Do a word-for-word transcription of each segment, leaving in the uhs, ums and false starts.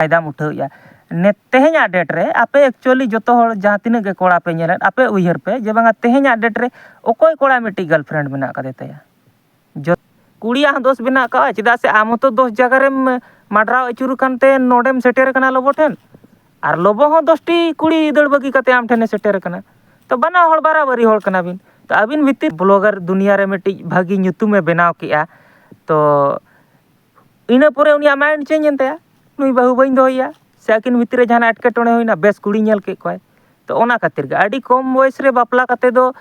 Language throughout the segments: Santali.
ᱯᱷᱟᱭᱫᱟᱢ ᱩᱴᱷᱟᱹᱣᱮᱫᱼᱟ᱾ ᱱᱮ ᱛᱮᱦᱮᱧᱟᱜ ᱰᱮᱴ ᱨᱮ ᱟᱯᱮ ᱮᱠᱪᱩᱭᱮᱞᱤ ᱡᱚᱛᱚ ᱦᱚᱲ ᱡᱟᱦᱟᱸ ᱛᱤᱱᱟᱹᱜ ᱜᱮ ᱠᱚᱲᱟ ᱯᱮ ᱧᱮᱞᱮᱫ, ᱟᱯᱮ ᱩᱭᱦᱟᱹᱨ ᱯᱮ ᱡᱮ ᱵᱟᱝᱟ ᱛᱮᱦᱮᱧᱟᱜ ᱰᱮᱴ ᱨᱮ ᱚᱠᱚᱭ ᱠᱚᱲᱟ ᱢᱤᱫᱴᱤᱡ ᱜᱟᱨᱞᱯᱷᱨᱮᱱᱰ ᱢᱮᱱᱟᱜ ᱟᱠᱟᱫᱮ ᱛᱟᱭᱟ? ᱡᱚᱛ ᱠᱩᱲᱤᱭᱟᱜ ᱦᱚᱸ ᱫᱳᱥ ᱢᱮᱱᱟᱜ ᱟᱠᱟᱫᱼᱟ, ᱪᱮᱫᱟᱜ ᱥᱮ ᱟᱢ ᱦᱚᱸᱛᱚ ᱫᱚᱥ ᱡᱟᱭᱜᱟ ᱨᱮᱢ ᱢᱟᱰᱨᱟᱣ ᱟᱹᱪᱩᱨ ᱟᱠᱟᱱ ᱛᱮ ᱱᱚᱰᱮᱢ ᱥᱮᱴᱮᱨ ᱟᱠᱟᱱᱟ ᱞᱚᱵᱚ ᱴᱷᱮᱱ, ᱟᱨ ᱞᱚᱵᱚ ᱦᱚᱸ ᱫᱚᱥᱴᱤ ᱠᱩᱲᱤ ᱫᱟᱹᱲ ᱵᱟᱹᱜᱤ ᱠᱟᱛᱮ ᱟᱢ ᱴᱷᱮᱱᱮ ᱥᱮᱴᱮᱨ ᱟᱠᱟᱱᱟ᱾ ᱛᱚ ᱵᱟᱱᱟ ᱦᱚᱲ ᱵᱟᱨᱟᱵᱟᱨᱤ ᱦᱚᱲ ᱠᱟᱱᱟ ᱵᱤᱱ᱾ ᱛᱚ ᱟᱹᱵᱤᱱ ᱵᱷᱤᱛᱤᱨ ᱵᱞᱚᱜᱟᱨ ᱫᱩᱱᱤᱭᱟ ᱨᱮ ᱢᱤᱫᱴᱤᱡ ᱵᱷᱟᱹᱜᱤ ᱧᱩᱛᱩᱢᱮ ᱵᱮᱱᱟᱣ ᱠᱮᱜᱼᱟ, ᱛᱚ ᱤᱱᱟᱹ ᱯᱚᱨᱮ ᱩᱱᱤᱭᱟᱜ ᱢᱟᱭᱤᱱᱰ ᱪᱮᱧᱡᱽ ᱮᱱ ᱛᱟᱭᱟ, ᱱᱩᱭ ᱵᱟᱹᱦᱩ ᱵᱟᱹᱧ ᱫᱚᱦᱚᱭᱮᱭᱟ, ᱥᱮ ᱟᱹᱠᱤᱱ ᱵᱷᱤᱛᱤᱨ ᱨᱮ ᱡᱟᱦᱟᱱᱟᱜ ᱮᱴᱠᱮᱴᱚᱬᱮ ᱦᱩᱭᱱᱟ, ᱵᱮᱥ ᱠᱩᱲᱤ ᱧᱮᱞ ᱠᱮᱫ ᱠᱚᱣᱟᱭ᱾ ᱛᱚ ᱚᱱᱟ ᱠᱷᱟᱹᱛᱤᱨ ᱜᱮ ᱟᱹᱰᱤ ᱠᱚᱢ ᱵᱚᱭᱮᱥ ᱨᱮ ᱵᱟᱯᱞᱟ ᱠᱟᱛᱮ ᱫᱚ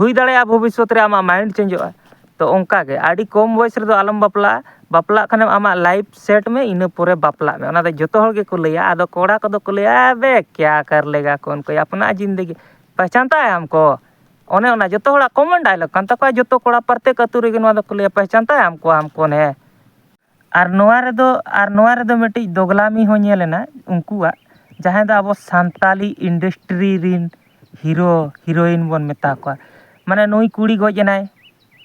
ᱦᱩᱭ ᱫᱟᱲᱮᱭᱟᱜᱼᱟ ᱵᱷᱚᱵᱤᱥᱥᱚᱛ ᱨᱮ ᱟᱢᱟᱜ ᱢᱟᱭᱤᱱᱰ ᱪᱮᱧᱡᱚᱜᱼᱟ᱾ ᱛᱚ ᱚᱱᱠᱟ ᱜᱮ ᱟᱹᱰᱤ ᱠᱚᱢ ᱵᱚᱭᱮᱥ ᱨᱮᱫᱚ ᱟᱞᱚᱢ ᱵᱟᱯᱞᱟᱜᱼᱟ, ᱵᱟᱯᱞᱟᱜ ᱠᱷᱟᱱᱮᱢ ᱟᱢᱟᱜ ᱞᱟᱭᱤᱯᱷ ᱥᱮᱴ ᱢᱮ, ᱤᱱᱟᱹ ᱯᱚᱨᱮ ᱵᱟᱯᱞᱟᱜ ᱢᱮ᱾ ᱚᱱᱟ ᱫᱚ ᱡᱚᱛᱚ ᱦᱚᱲ ᱜᱮᱠᱚ ᱞᱟᱹᱭᱟ, ᱟᱫᱚ ᱠᱚᱲᱟ ᱠᱚᱫᱚ ᱠᱚ ᱞᱟᱹᱭᱟ, ᱟᱵᱮ ᱠᱭᱟ ᱠᱟᱨ ᱞᱮᱜᱟ ᱠᱚᱱ ᱠᱚᱭ ᱟᱯᱱᱟ ᱡᱤᱱᱫᱮᱜᱤ, ᱯᱮᱦᱪᱟᱱᱛᱟ ᱦᱮ ᱦᱟᱢᱠᱳ᱾ ᱚᱱᱮ ᱚᱱᱟ ᱡᱚᱛᱚ ᱦᱚᱲᱟᱜ ᱠᱚᱢᱚᱱ ᱰᱟᱭᱞᱚᱜᱽ ᱠᱟᱱ ᱛᱟᱠᱚᱣᱟ, ᱡᱚᱛᱚ ᱠᱚᱲᱟ ᱯᱨᱚᱛᱮᱠ ᱟᱹᱛᱩ ᱨᱮᱜᱮ ᱱᱚᱣᱟ ᱫᱚᱠᱚ ᱞᱟᱹᱭᱟ, ᱯᱮᱦᱪᱟᱱᱛᱟ ᱦᱮ ᱦᱟᱢᱠᱳ, ᱦᱟᱢᱠᱳ ᱱᱮ᱾ ᱟᱨ ᱱᱚᱣᱟ ᱨᱮᱫᱚ, ᱟᱨ ᱱᱚᱣᱟ ᱨᱮᱫᱚ ᱢᱤᱫᱴᱤᱡ ᱫᱚᱜᱽᱞᱟᱢᱤ ᱦᱚᱸ ᱧᱮᱞ ᱮᱱᱟ ᱩᱱᱠᱩᱣᱟᱜ, ᱡᱟᱦᱟᱸᱭ ᱫᱚ ᱟᱵᱚ ᱥᱟᱱᱛᱟᱞᱤ ᱤᱱᱰᱟᱥᱴᱨᱤ ᱨᱤᱱ ᱦᱤᱨᱳ ᱦᱤᱨᱳᱭᱤᱱ ᱵᱚᱱ ᱢᱮᱛᱟ ᱠᱚᱣᱟ᱾ ᱢᱟᱱᱮ ᱱᱩᱭ ᱠᱩᱲᱤ ᱜᱚᱡ ᱮᱱᱟᱭ,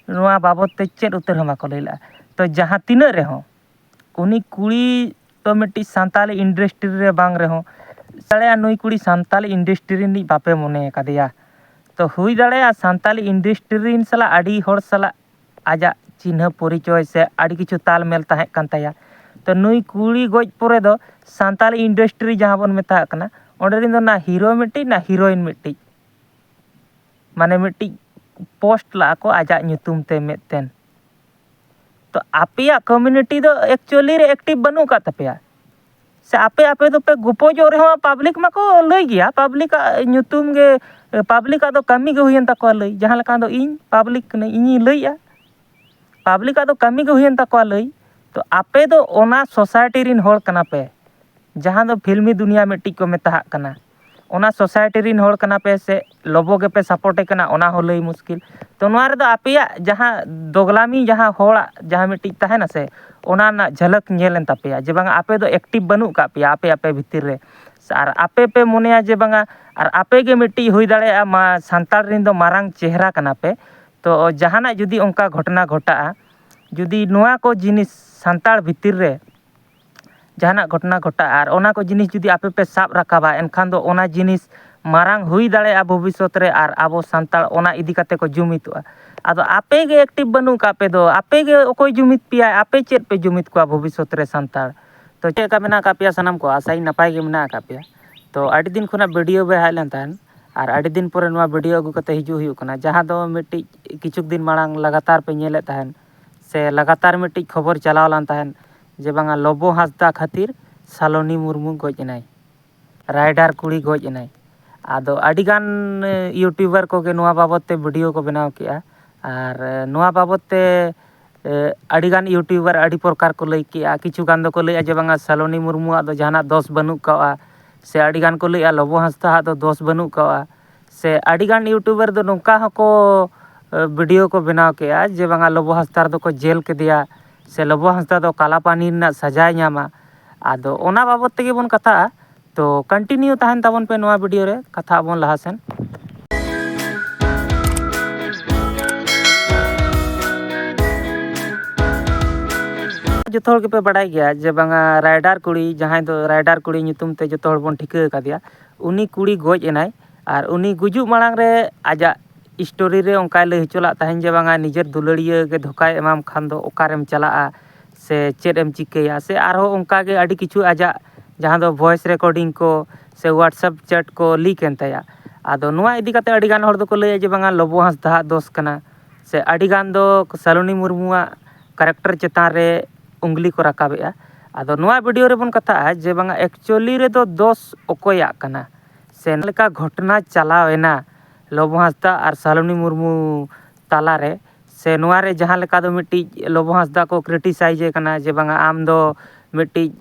ᱱᱚᱣᱟ ᱵᱟᱵᱚᱫ ᱛᱮ ᱪᱮᱫ ᱩᱛᱟᱹᱨ ᱦᱚᱸ ᱵᱟᱠᱚ ᱞᱟᱹᱭ ᱞᱮᱜᱼᱟ᱾ ᱛᱚ ᱡᱟᱦᱟᱸ ᱛᱤᱱᱟᱹᱜ ᱨᱮᱦᱚᱸ ᱩᱱᱤ ᱠᱩᱲᱤ ᱫᱚ ᱢᱤᱫᱴᱤᱡ ᱥᱟᱱᱛᱟᱞᱤ ᱤᱱᱰᱟᱥᱴᱨᱤ ᱨᱮ ᱵᱟᱝ ᱨᱮᱦᱚᱸ, ᱫᱟᱲᱮᱭᱟᱜᱼᱟ ᱱᱩᱭ ᱠᱩᱲᱤ ᱥᱟᱱᱛᱟᱞᱤ ᱤᱱᱰᱟᱥᱴᱨᱤ ᱨᱤᱱᱤᱡ ᱵᱟᱯᱮ ᱢᱚᱱᱮ ᱟᱠᱟᱫᱮᱭᱟ᱾ ᱛᱚ ᱦᱩᱭ ᱫᱟᱲᱮᱭᱟᱜᱼᱟ ᱥᱟᱱᱛᱟᱞᱤ ᱤᱱᱰᱟᱥᱴᱨᱤ ᱨᱤᱱ ᱥᱟᱞᱟᱜ ᱟᱹᱰᱤ ᱦᱚᱲ ᱥᱟᱞᱟᱜ ᱟᱡᱟᱜ ᱪᱤᱱᱦᱟᱹ ᱯᱚᱨᱤᱪᱚᱭ ᱥᱮ ᱟᱹᱰᱤ ᱠᱤᱪᱷᱩ ᱛᱟᱞ ᱢᱮᱞ ᱛᱟᱦᱮᱸ ᱠᱟᱱ ᱛᱟᱭᱟ᱾ ᱛᱚ ᱱᱩᱭ ᱠᱩᱲᱤ ᱜᱚᱡ ᱯᱚᱨᱮ ᱫᱚ ᱥᱟᱱᱛᱟᱞᱤ ᱤᱱᱰᱟᱥᱴᱨᱤ ᱡᱟᱦᱟᱸ ᱵᱚᱱ ᱢᱮᱛᱟᱜ ᱠᱟᱱᱟ, ᱚᱸᱰᱮ ᱨᱮᱱ ᱫᱚ ᱚᱱᱟ ᱦᱤᱨᱳ ᱢᱤᱫᱴᱤᱡ, ᱚᱱᱟ ᱦᱤᱨᱳᱭᱤᱱ ᱢᱤᱫᱴᱤᱡ, ᱢᱟᱱᱮ ᱢᱤᱫᱴᱤᱡ ᱯᱳᱥᱴ ᱞᱟᱜᱼᱟ ᱠᱚ ᱟᱡᱟᱜ ᱧᱩᱛᱩᱢ ᱛᱮ ᱢᱤᱫᱴᱮᱱ᱾ ᱛᱚ ᱟᱯᱮᱭᱟᱜ ᱠᱚᱢᱤᱭᱩᱱᱤᱴᱤ ᱫᱚ ᱮᱠᱪᱩᱭᱮᱞᱤ ᱨᱮ ᱮᱠᱴᱤᱵᱷ ᱵᱟᱹᱱᱩᱜ ᱟᱠᱟᱫ ᱛᱟᱯᱮᱭᱟ᱾ ᱥᱮ ᱟᱯᱮ, ᱟᱯᱮ ᱫᱚᱯᱮ ᱜᱚᱯᱚᱡᱚᱜ ᱨᱮᱦᱚᱸ ᱯᱟᱵᱽᱞᱤᱠ ᱢᱟᱠᱚ ᱞᱟᱹᱭ ᱜᱮᱭᱟ, ᱯᱟᱵᱽᱞᱤᱠᱟᱜ ᱧᱩᱛᱩᱢ ᱜᱮ, ᱯᱟᱵᱽᱞᱤᱠᱟᱜ ᱫᱚ ᱠᱟᱹᱢᱤ ᱜᱮ ᱦᱩᱭᱮᱱ ᱛᱟᱠᱚᱣᱟ ᱞᱟᱹᱭ, ᱡᱟᱦᱟᱸ ᱞᱮᱠᱟ ᱫᱚ ᱤᱧ ᱯᱟᱵᱽᱞᱤᱠ ᱠᱟᱹᱱᱟᱹᱧ, ᱤᱧᱤᱧ ᱞᱟᱹᱭᱮᱜᱼᱟ, ᱯᱟᱵᱽᱞᱤᱠᱟᱜ ᱫᱚ ᱠᱟᱹᱢᱤ ᱜᱮ ᱦᱩᱭᱮᱱ ᱛᱟᱠᱚᱣᱟ ᱞᱟᱹᱭ᱾ ᱛᱚ ᱟᱯᱮ ᱫᱚ ᱚᱱᱟ ᱥᱳᱥᱟᱭᱴᱤ ᱨᱤᱱ ᱦᱚᱲ ᱠᱟᱱᱟ ᱯᱮ, ᱡᱟᱦᱟᱸ ᱫᱚ ᱯᱷᱤᱞᱢᱤ ᱫᱩᱱᱤᱭᱟ ᱢᱤᱫᱴᱤᱡ ᱠᱚ ᱢᱮᱛᱟᱜ ᱠᱟᱱᱟ, ᱚᱱᱟ ᱥᱳᱥᱟᱭᱴᱤ ᱨᱤᱱ ᱦᱚᱲ ᱠᱟᱱᱟ ᱯᱮ ᱥᱮ ᱞᱚᱵᱚ ᱜᱮᱯᱮ ᱥᱟᱯᱳᱨᱴᱮ ᱠᱟᱱᱟ, ᱚᱱᱟ ᱦᱚᱸ ᱞᱟᱹᱭ ᱢᱩᱥᱠᱤᱞ᱾ ᱛᱚ ᱱᱚᱣᱟ ᱨᱮᱫᱚ ᱟᱯᱮᱭᱟᱜ ᱡᱟᱦᱟᱸ ᱫᱚᱜᱽᱞᱟᱢᱤ, ᱡᱟᱦᱟᱸ ᱦᱚᱲᱟᱜ ᱡᱟᱦᱟᱸ ᱢᱤᱫᱴᱤᱡ ᱛᱟᱦᱮᱱᱟ ᱥᱮ, ᱚᱱᱟ ᱨᱮᱱᱟᱜ ᱡᱷᱟᱞᱟᱠ ᱧᱮᱞ ᱮᱱ ᱛᱟᱯᱮᱭᱟ ᱡᱮ ᱵᱟᱝᱟ ᱟᱯᱮ ᱫᱚ ᱮᱠᱴᱤᱵᱷ ᱵᱟᱹᱱᱩᱜ ᱟᱠᱟᱫ ᱯᱮᱭᱟ ᱟᱯᱮ ᱟᱯᱮ ᱵᱷᱤᱛᱤᱨ ᱨᱮ᱾ ᱥᱮ ᱟᱨ ᱟᱯᱮ ᱯᱮ ᱢᱚᱱᱮᱭᱟ ᱡᱮ ᱵᱟᱝᱟ, ᱟᱨ ᱟᱯᱮ ᱜᱮ ᱢᱤᱫᱴᱤᱡ ᱦᱩᱭ ᱫᱟᱲᱮᱭᱟᱜᱼᱟ ᱢᱟ ᱥᱟᱱᱛᱟᱲ ᱨᱮᱱ ᱫᱚ ᱢᱟᱨᱟᱝ ᱪᱮᱦᱨᱟ ᱠᱟᱱᱟ ᱯᱮ᱾ ᱛᱚ ᱡᱟᱦᱟᱱᱟᱜ ᱡᱩᱫᱤ ᱚᱱᱠᱟ ᱜᱷᱚᱴᱚᱱᱟ ᱜᱷᱚᱴᱟᱜᱼᱟ, ᱡᱩᱫᱤ ᱱᱚᱣᱟ ᱠᱚ ᱡᱤᱱᱤᱥ ᱥᱟᱱᱛᱟᱲ ᱵᱷᱤᱛᱤᱨ ᱨᱮ ᱡᱟᱦᱟᱱᱟᱜ ᱜᱷᱚᱴᱚᱱᱟ ᱜᱷᱚᱴᱟᱜᱼᱟ ᱟᱨ ᱚᱱᱟ ᱠᱚ ᱡᱤᱱᱤᱥ ᱡᱩᱫᱤ ᱟᱯᱮ ᱯᱮ ᱥᱟᱵ ᱨᱟᱠᱟᱵᱟ, ᱮᱱᱠᱷᱟᱱ ᱫᱚ ᱚᱱᱟ ᱡᱤᱱᱤᱥ ᱢᱟᱨᱟᱝ ᱦᱩᱭ ᱫᱟᱲᱮᱭᱟᱜᱼᱟ ᱵᱷᱚᱵᱤᱥᱥᱚᱛ ᱨᱮ, ᱟᱨ ᱟᱵᱚ ᱥᱟᱱᱛᱟᱲ ᱚᱱᱟ ᱤᱫᱤ ᱠᱟᱛᱮ ᱠᱚ ᱡᱩᱢᱤᱫᱚᱜᱼᱟ᱾ ᱟᱫᱚ ᱟᱯᱮ ᱜᱮ ᱮᱠᱴᱤᱵᱷ ᱵᱟᱹᱱᱩᱜ ᱠᱟᱜ ᱯᱮ ᱫᱚ, ᱟᱯᱮ ᱜᱮ ᱚᱠᱚᱭ ᱡᱩᱢᱤᱫ ᱯᱮᱭᱟᱭ? ᱟᱯᱮ ᱪᱮᱫ ᱯᱮ ᱡᱩᱢᱤᱫ ᱠᱚᱣᱟ ᱵᱷᱚᱵᱤᱥᱥᱚᱛ ᱨᱮ ᱥᱟᱱᱛᱟᱲ? ᱛᱚ ᱪᱮᱫ ᱞᱮᱠᱟ ᱢᱮᱱᱟᱜ ᱟᱠᱟᱫ ᱯᱮᱭᱟ ᱥᱟᱱᱟᱢ ᱠᱚ? ᱟᱥᱟᱭᱟᱹᱧ ᱱᱟᱯᱟᱭ ᱜᱮ ᱢᱮᱱᱟᱜ ᱟᱠᱟᱫ ᱯᱮᱭᱟ᱾ ᱛᱚ ᱟᱹᱰᱤ ᱫᱤᱱ ᱠᱷᱚᱱᱟᱜ ᱵᱷᱤᱰᱤᱭᱳ ᱵᱟᱭ ᱦᱮᱡ ᱞᱮᱱ ᱛᱟᱦᱮᱸᱫ, ᱟᱨ ᱟᱹᱰᱤ ᱫᱤᱱ ᱯᱚᱨᱮ ᱱᱚᱣᱟ ᱵᱷᱤᱰᱤᱭᱳ ᱟᱹᱜᱩ ᱠᱟᱛᱮ ᱦᱤᱡᱩᱜ ᱦᱩᱭᱩᱜ ᱠᱟᱱᱟ, ᱡᱟᱦᱟᱸ ᱫᱚ ᱢᱤᱫᱴᱤᱡ ᱠᱤᱪᱷᱩ ᱫᱤᱱ ᱢᱟᱲᱟᱝ ᱞᱟᱜᱟᱛᱟᱨ ᱯᱮ ᱧᱮᱞᱮᱫ ᱛᱟᱦᱮᱸᱫ, ᱥᱮ ᱞᱟᱜᱟᱛᱟᱨ ᱢᱤᱫᱴᱤᱡ ᱠᱷᱚᱵᱚᱨ ᱪᱟᱞᱟᱣ ᱞᱮᱱ ᱛᱟᱦᱮᱸᱫ, ᱡᱮ ᱵᱟᱝᱟ ᱞᱚᱵᱚ ᱦᱟᱸᱥᱫᱟ ᱠᱷᱟᱹᱛᱤᱨ ᱥᱟᱞᱚᱱᱤ ᱢᱩᱨᱢᱩ ᱜᱚᱡ ᱮᱱᱟᱭ, ᱨᱟᱭᱰᱟᱨ ᱠᱩᱲᱤ ᱜᱚᱡ ᱮᱱᱟᱭ᱾ ᱟᱫᱚ ᱟᱹᱰᱤᱜᱟᱱ ᱤᱭᱩᱴᱩᱵᱟᱨ ᱠᱚᱜᱮ ᱱᱚᱣᱟ ᱵᱟᱵᱚᱫ ᱛᱮ ᱵᱷᱤᱰᱤᱭᱳ ᱠᱚ ᱵᱮᱱᱟᱣ ᱠᱮᱜᱼᱟ, ᱟᱨ ᱱᱚᱣᱟ ᱵᱟᱵᱚᱫ ᱛᱮ ᱮ, ᱟᱹᱰᱤᱜᱟᱱ ᱤᱭᱩᱴᱩᱵᱟᱨ ᱟᱹᱰᱤ ᱯᱨᱚᱠᱟᱨ ᱠᱚ ᱞᱟᱹᱭ ᱠᱮᱜᱼᱟ᱾ ᱠᱤᱪᱷᱩ ᱜᱟᱱ ᱫᱚᱠᱚ ᱞᱟᱹᱭᱮᱜᱼᱟ ᱡᱮ ᱵᱟᱝᱟ ᱥᱟᱞᱚᱱᱤ ᱢᱩᱨᱢᱩᱣᱟᱜ ᱫᱚ ᱡᱟᱦᱟᱱᱟᱜ ᱫᱚᱥ ᱵᱟᱹᱱᱩᱜ ᱠᱟᱜᱼᱟ, ᱥᱮ ᱟᱹᱰᱤᱜᱟᱱ ᱠᱚ ᱞᱟᱹᱭᱮᱜᱼᱟ ᱞᱚᱵᱚ ᱦᱟᱸᱥᱫᱟᱣᱟᱜ ᱫᱚ ᱫᱚᱥ ᱵᱟᱹᱱᱩᱜ ᱠᱟᱜᱼᱟ, ᱥᱮ ᱟᱹᱰᱤᱜᱟᱱ ᱤᱭᱩᱴᱩᱵᱟᱨ ᱫᱚ ᱱᱚᱝᱠᱟ ᱦᱚᱸᱠᱚ ᱮ, ᱵᱷᱤᱰᱤᱭᱳ ᱠᱚ ᱵᱮᱱᱟᱣ ᱠᱮᱜᱼᱟ ᱡᱮ ᱵᱟᱝᱟ ᱞᱚᱵᱚ ᱦᱟᱸᱥᱫᱟ ᱫᱚᱠᱚ ᱡᱮᱞ ᱠᱮᱫᱮᱭᱟ, ᱥᱮ ᱞᱚᱵᱚ ᱦᱟᱸᱥᱫᱟ ᱫᱚ ᱠᱟᱞᱟᱯᱟᱱᱤ ᱨᱮᱱᱟᱜ ᱥᱟᱡᱟᱭ ᱧᱟᱢᱟ᱾ ᱟᱫᱚ ᱚᱱᱟ ᱵᱟᱵᱚᱫ ᱛᱮᱜᱮ ᱵᱚᱱ ᱠᱟᱛᱷᱟᱜᱼᱟ᱾ ᱛᱚ ᱠᱚᱱᱴᱤᱱᱤᱭᱩ ᱛᱟᱦᱮᱱ ᱛᱟᱵᱚᱱ ᱯᱮ ᱱᱚᱣᱟ ᱵᱷᱤᱰᱤᱭᱳ ᱨᱮ, ᱠᱟᱛᱷᱟ ᱟᱵᱚᱱ ᱞᱟᱦᱟ ᱥᱮᱱ᱾ ᱡᱚᱛᱚ ᱦᱚᱲ ᱜᱮᱯᱮ ᱵᱟᱲᱟᱭ ᱜᱮᱭᱟ ᱡᱮ ᱵᱟᱝᱟ ᱨᱟᱭᱰᱟᱨ ᱠᱩᱲᱤ, ᱡᱟᱦᱟᱸᱭ ᱫᱚ ᱨᱟᱭᱰᱟᱨ ᱠᱩᱲᱤ ᱧᱩᱛᱩᱢ ᱛᱮ ᱡᱚᱛᱚ ᱦᱚᱲ ᱵᱚᱱ ᱴᱷᱤᱠᱟᱹ ᱟᱠᱟᱫᱮᱭᱟ, ᱩᱱᱤ ᱠᱩᱲᱤ ᱜᱚᱡ ᱮᱱᱟᱭ᱾ ᱟᱨ ᱩᱱᱤ ᱜᱩᱡᱩᱜ ᱢᱟᱲᱟᱝ ᱨᱮ ᱟᱡᱟᱜ ᱥᱴᱳᱨᱤ ᱨᱮ ᱚᱱᱠᱟᱭ ᱞᱟᱹᱭ ᱦᱚᱪᱚ ᱞᱟᱜ ᱛᱟᱦᱮᱱ ᱡᱮ ᱵᱟᱝᱟ ᱱᱤᱡᱮᱨ ᱫᱩᱞᱟᱹᱲᱤᱭᱟᱹ ᱜᱮ ᱫᱷᱳᱠᱟᱭ ᱮᱢᱟᱢ ᱠᱷᱟᱱ ᱫᱚ ᱚᱠᱟᱨᱮᱢ ᱪᱟᱞᱟᱜᱼᱟ, ᱥᱮ ᱪᱮᱫ ᱮᱢ ᱪᱤᱠᱟᱹᱭᱟ, ᱥᱮ ᱟᱨᱦᱚᱸ ᱚᱱᱠᱟᱜᱮ ᱟᱹᱰᱤ ᱠᱤᱪᱷᱩ ᱟᱡᱟᱜ ᱡᱟᱦᱟᱸ ᱫᱚ ᱵᱷᱚᱭᱮᱥ ᱨᱮᱠᱚᱨᱰᱤᱝ ᱠᱚ ᱥᱮ ᱣᱟᱴᱥᱮᱯ ᱪᱮᱴ ᱠᱚ ᱞᱤᱠ ᱮᱱ ᱛᱟᱭᱟ᱾ ᱟᱫᱚ ᱱᱚᱣᱟ ᱤᱫᱤ ᱠᱟᱛᱮ ᱟᱹᱰᱤᱜᱟᱱ ᱦᱚᱲ ᱫᱚᱠᱚ ᱞᱟᱹᱭᱟ ᱡᱮ ᱵᱟᱝᱟ ᱞᱚᱵᱚ ᱦᱟᱸᱥᱫᱟᱣᱟᱜ ᱫᱚᱥ ᱠᱟᱱᱟ, ᱥᱮ ᱟᱹᱰᱤᱜᱟᱱ ᱫᱚ ᱥᱟᱞᱚᱱᱤ ᱢᱩᱨᱢᱩᱣᱟᱜ ᱠᱮᱨᱮᱠᱴᱟᱨ ᱪᱮᱛᱟᱱ ᱨᱮ ᱩᱝᱞᱤ ᱠᱚ ᱨᱟᱠᱟᱵᱮᱜᱼᱟ᱾ ᱟᱫᱚ ᱱᱚᱣᱟ ᱵᱷᱤᱰᱤᱭᱳ ᱨᱮᱵᱚᱱ ᱠᱟᱛᱷᱟᱜᱼᱟ ᱡᱮ ᱵᱟᱝᱟ ᱮᱠᱪᱩᱭᱮᱞᱤ ᱨᱮᱫᱚ ᱫᱚᱥ ᱚᱠᱚᱭᱟᱜ ᱠᱟᱱᱟ, ᱥᱮ ᱱᱚᱣᱟ ᱞᱮᱠᱟ ᱜᱷᱚᱴᱚᱱᱟ ᱪᱟᱞᱟᱣ ᱮᱱᱟ ᱞᱚᱵᱚ ᱦᱟᱸᱥᱫᱟ ᱟᱨ ᱥᱟᱞᱚᱱᱤ ᱢᱩᱨᱢᱩ ᱛᱟᱞᱟᱨᱮ, ᱥᱮ ᱱᱚᱣᱟ ᱨᱮ ᱡᱟᱦᱟᱸ ᱞᱮᱠᱟ ᱫᱚ ᱢᱤᱫᱴᱤᱡ ᱞᱚᱵᱚ ᱦᱟᱸᱥᱫᱟ ᱠᱚ ᱠᱨᱤᱴᱤᱥᱟᱭᱤᱡᱮ ᱠᱟᱱᱟ ᱡᱮ ᱵᱟᱝᱟ ᱟᱢ ᱫᱚ ᱢᱤᱫᱴᱤᱡ